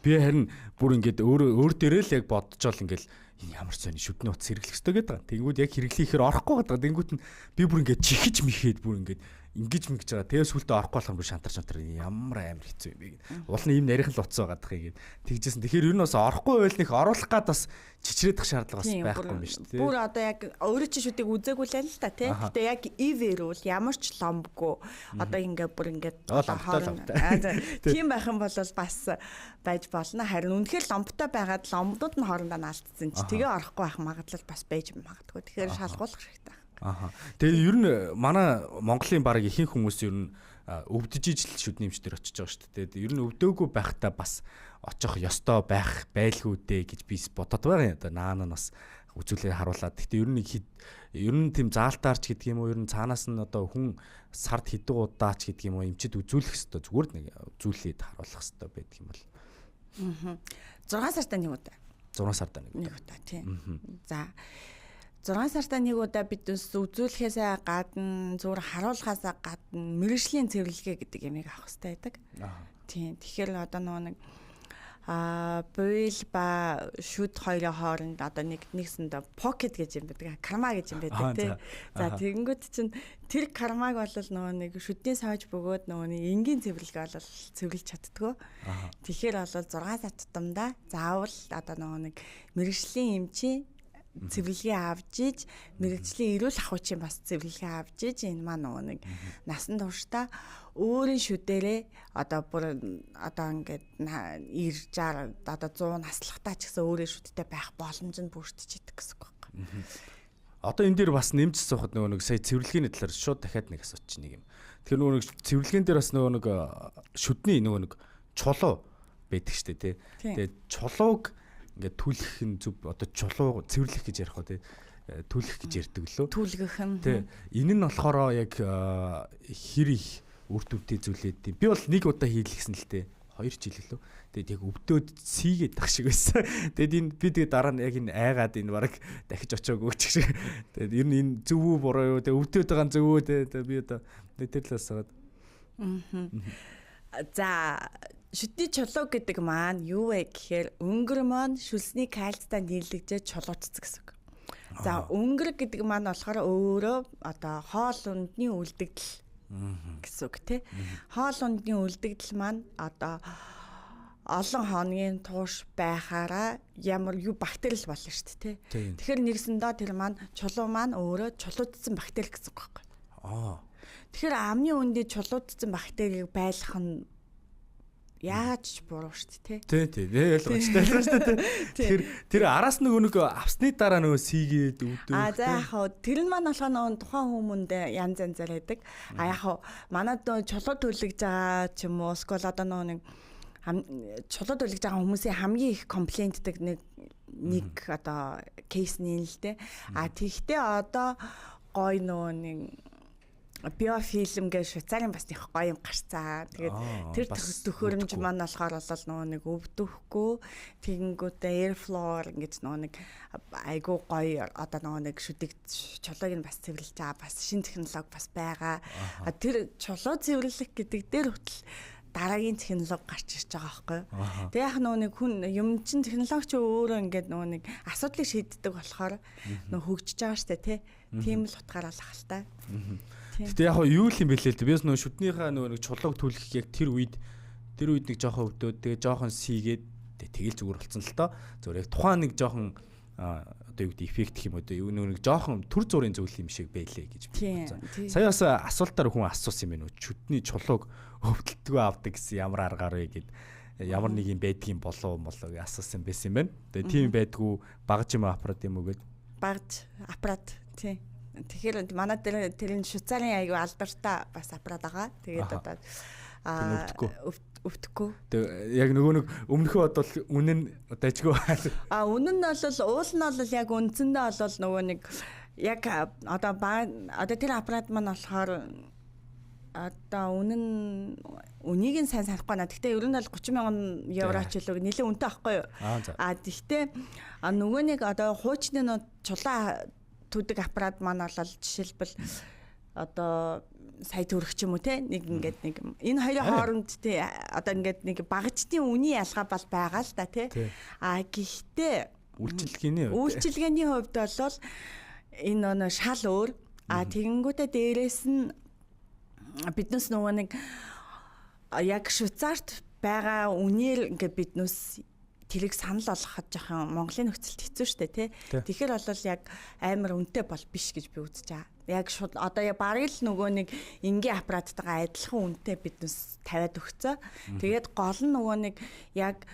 Би харин бүр ингээд өөр дээрээ л яг бодчоол ингээд ямар ч сони шүдний утас хэрэглэх ёстой гэдэг байгаа. Тэнгүүд яг хэрэглэхээр орохгүй гэдэг. Тэнгүүд нь би бүр ингээд чихэж мэхэд бүр ингээд ингэж мэгж байгаа. Тэгээ сүултээ орохгүй болохоор бүр шантар ямар амар хэцүү юм бэ гэд. Уул нь ийм нарийнхан л утас байгаа дах юм гэд. Тэгжсэн. Тэгэхээр ер нь бас орохгүй байл нэх оруулах гад бас чичрээдэх шаардлага бас байхгүй юм биш үү? Бүр одоо яг өөрөө чи шүдийг үзээгүй л л та тий. Гэтэ яг ивэрүүл ямар ч ломбгүй одоо ингээ бүр ингээ тийм байх юм бол бас байж болно. Харин үнэхээр ломбтой байгаад ломбнууд нь хоорондоо наалтсан чи тэгээ орохгүй байх магадлал бас байж магадгүй. Тэгэхээр шалгуулах хэрэгтэй. Аха. Тэгээ ер нь манай Монголын бараг ихэнх хүмүүс ер нь өвдөж ижил шүдний эмч дээр очиж байгаа шүү дээ. Ер нь өвдөөгүй байхдаа бас очих ёстой байх байлгүй дээ гэж би бодод байгаа юм. Одоо наана нь бас Үзүүлээ харуулад. Гэхдээ ер нь ер нь тийм заалтаарч гэдэг юм уу, ер нь цаанаас нь одоо хүн сард хэдэн удаач гэдэг юм уу, эмчид үзүүлэх хэвээр зүгээр нэг үзүүлээд харуулах хэвээр байдаг юм бол. 6 сартаа нэг удаа. 6 сартаа нэг удаа. Нэг удаа тийм. За 6 сартаа нэг удаа бид үзүүлэхээсээ гадна зүгээр харуулхаасаа гадна мэргэжлийн цэвэрлэгээ гэдэг ямыг авах хэрэгтэй байдаг. Тийм. Тэгэхээр одоо нөгөө нэг буйл ба шүд хоёрын хооронд одоо нэг нэгсэндээ pocket гэж юм байдаг. Карма гэж юм байдаг тий. За тэгэнгүүт чинь тэр кармаг бол нөгөө нэг шүдний сойж бөгөөд нөгөө нэг энгийн цэвэрлэгээ бол цэвэрлж чаддгүй. Тэгэхээр бол 6 сар тутамдаа заавал одоо нөгөө нэг мэргэжлийн эмчийн цэвэрлэгээ авч иж мэргэжлийн эрүүл ахуйчийн бас цэвэрлэгээ авч иж энэ маань нөгөө нэг насан туршдаа өөрийн шүдэрээ одоо бүр одоо ингээд 90 60 одоо 100 наслахтаа ч гэсэн өөрийн шүдтэй байх боломж нь бүрдэж идэг гэсэн үг байхгүй. Одоо энэ дээр бас нэмж суухад нөгөө нэг сая цэвэрлэгээний талаар шууд дахиад нэг асуучих нэг юм. Тэгэхээр нөгөө нэг цэвэрлэгээн дээр бас нөгөө нэг шүдний нөгөө нэг чулуу байдаг штэ тий. Тэгээд чулууг ингээд түлхэх нь зөв одоо чулуу цэвэрлэх гэж ярих уу тий, түлхэх гэж ярьдаг лөө. Түлгэх нь. Тий. Энэ нь болохоор яг хэр их үр дүнтэй зүйлээд. Би бол нэг удаа хийлгэсэн л дээ. 2 жил лөө. Тэгээд яг өвдөөд сийгээд ах шиг байсан. Тэгээд энэ би тэгээд дараа нь яг энэ айгаад энэ бараг дахиж очиагүй ч шиг. Тэгээд ер нь энэ зөв үү буруу юу? Тэгээд өвдөөд байгаа нь зөв үү те. Би одоо тэр талаас саад. За шүдний чулуу гэдэг маань юу вэ гэхээр өнгөр маань шүлсний кальцтай нийлэгжээ чулуутцсан гэсэн үг. За өнгөр гэдэг маань болохоор өөрөө одоо хоол ундны үлдэгдэл гэсэн үг тий. Хоол ундны үлдэгдэл маань одоо олон хоногийн турш байхаараа ямар юу бактери л болно шүү дээ тий. Тэгэхээр нэгсэндээ тэр маань чулуу маань өөрөө чулуутсан бактери гэсэн үг байхгүй. Тэгэхээр амны үндэ чулуутсан бактерийг байлгах нь яаж ч буруу шүү дээ тий. Тий, тий. Ойлгомжтой шүү дээ. Тэр тэр араас нөгөө нэг авсны дараа нөгөө сийгээд өвдөө. А за яг хав тэр нь маань болохоор нөгөө тухайн хүмүүндээ янз янзаар байдаг. А яг хав манад нөгөө чулуу төлөж байгаа ч юм уу эсвэл одоо нөгөө нэг чулуу төлөж байгаа хүмүүсийн хамгийн их комплейнтдэг нэг одоо кейс нь л дээ. А тэгтээ одоо гой нөгөө нэг биофилм гэж Швейцарын бас их гоё юм гарцаа. Тэгээд тэр төхөөрөмж маань болохоор бол нөгөө нэг өвдөхгүй тэгэнгүүтээ airflow ингэж нөгөө нэг айгуу гоё одоо нөгөө нэг шүдэг чулууг нь бас цэвэрлж байгаа. Бас шин технологи бас байгаа. Тэр чулуу цэвэрлэх гэдэг дээр хүртэл дараагийн технологи гарч ирж байгаа байхгүй юу. Тэгээ яг нөгөө нэг хүн юм чин технологи ч өөрөө ингээд нөгөө нэг асуудлыг шийддэг болохоор нөгөө хөгжиж байгаа штэ тий. Тийм л утгаараа л ахaltaа. Гэтэ яг юу л юм бэлээ л дээ. Би бас нөгөө шүднийхээ нөгөө нэг чулууг түлхэх яг тэр үед нэг жоохон өвдөөд тэгээ жоохон сийгээд тэгэл зүгээр болсон л тоо. Зүгээр яг тухайн нэг жоохон одоо юу гэдэг эффект гэх юм уу юу нэг жоохон төр зургийн зүйл юм шиг байлээ гэж бодсон. Сая бас асуултаар хүн асуусан юм байна уу? Шүдний чулууг өвдөлтгүй авдаг гэсэн ямар аргаар вэ гэд ямар нэг юм байдгийн болов молоо гэж асуусан байсан юм байна. Тэгээ тийм байдгүй багж юм аппарат юм уу гэд. Багж аппарат тий. Тэгэхээр манай дээр тэр нь Швейцарын аягүй алдартай бас аппарат байгаа. Тэгээд одоо өвдөхгүй. Тэгээ яг нөгөө нэг өмнөхөө бодвол үнэн дажгүй. А үнэн нь бол уул нь бол яг үндсэндээ бол нөгөө нэг яг одоо одоо тэр аппарат маань болохоор одоо үнэн үнийг нь сайн санахгүй байна. Гэхдээ ер нь бол 30,000 евро ч илүү нэлээд үнэтэй байхгүй юу? А тэгтээ нөгөө нэг одоо хуучны нөө чулаа түдэг аппарат маань бол жишээлбэл одоо сая төгрөг ч юм уу те нэг ингээд нэг энэ хоёрын хооронд те одоо ингээд нэг багжтын үнийн ялгаа бол байгаа л да те. А гэхдээ үйлчилгээний хувьд бол энэ нөө шал өөр. А тэгэнгүүтээ дээрээс нь биднээс нөгөө нэг яг Швейцарт байгаа үнээр ингээд биднээс тэрийг санал болгоход жоохон Монголын нөхцөлд хэцүү шттэ тий. Тэгэхээр бол яг амар үнэтэй бол биш гэж би үзэж байгаа. Яг шууд одоо яг бараг л нөгөө нэг энгийн аппараттайгаа адилхан үнэтэй биднээс тавиад өгцөө. Тэгээд гол нь нөгөө нэг яг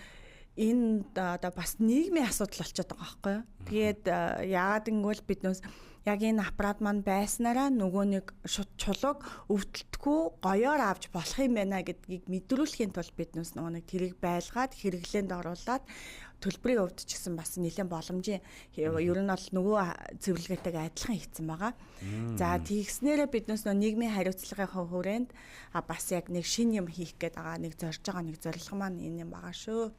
энэ одоо бас нийгмийн асуудал болчиход байгаа байхгүй юу? Тэгээд яагаад гэвэл биднээс яг энэ аппарат маань байснараа нөгөө нэг чулууг өвдөлтгүй гоёор авч болох юм байна гэдгийг мэдрүүлэхийн тулд биднээс нөгөө нэг тэрийг байлгаад хэрэглээнд оруулаад төлбөрийн хувьд ч гэсэн бас нэлээд боломжийн ер нь бол нөгөө цэвэрлэгээтэйгээ адилхан хийцэн байгаа. За тэгснээрээ биднээс нөгөө нийгмийн хариуцлагын хүрээнд бас яг нэг шинэ юм хийх гээд байгаа нэг зорж байгаа нэг зорилго маань энэ юм байгаа шүү.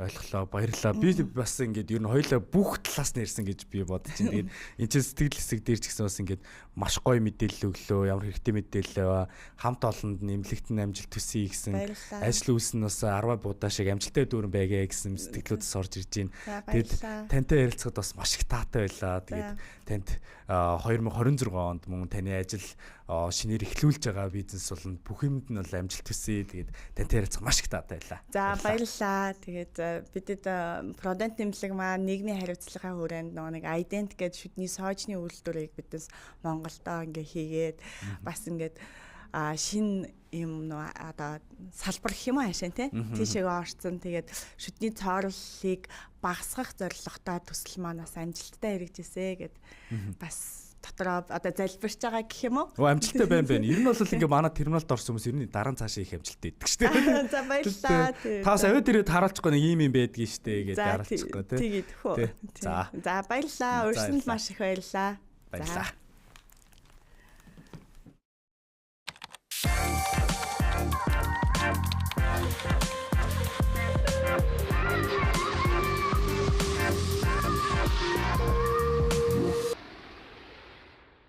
Ойлголоо, баярлалаа. Би бас ингээд ер нь хоёлаа бүх талаас нь ирсэн гэж би бодож байна. Тэгээд энэ чинь сэтгэл хэсэг дээр ч гэсэн бас ингээд маш гоё мэдээлэл өглөө, ямар хэрэгтэй мэдээлэл ба хамт олонд нэмлэгт нь амжилт хүсье гэсэн ажил үйлс нь бас 10 будаа шиг амжилттай дүүрэн байгээ гэсэн сэтгэлүүд орж ирж байна. Тэгээд тантай ярилцахад бас маш их таатай байлаа. Тэгээд танд 2026 онд мөн таны ажил шинээр эхлүүлж байгаа бизнес болон бүх юмд нь бол амжилт хүсье. Тэгээд тантай ярилцах маш их таатай байлаа. За баярлалаа. Тэгээд бидэд Продент нэмлэг маань нийгмийн хариуцлагын хүрээнд нөгөө нэг Ident гэдэг шүдний соожны үйлдвэрийг биднес Монголдоо ингээ хийгээд бас ингээд шинэ юм нөө одоо салбар гэх юм уу хаашаа тий тийшээгээ орцсон. Тэгээд шүдний цоорлолыг багасгах зорилготой төсөл маань бас амжилттай хэрэгжээсэ гэд бас дотроо одоо залбирч байгаа гэх юм уу? Оо амжилттай байна байна. Ер нь бол ингээ манай терминалд орсон хүмүүс ер нь дараа нь цаашаа их амжилттай байдаг шүү дээ. За баярлалаа. Та бас аваад ирээд харуулчихгүй нэг ийм юм байдгийг шүү дээ гэж харуулчихгүй тий. Тэгээд хөө. За. За баярлалаа. Урьсанд маш их баярлалаа. Баярлалаа.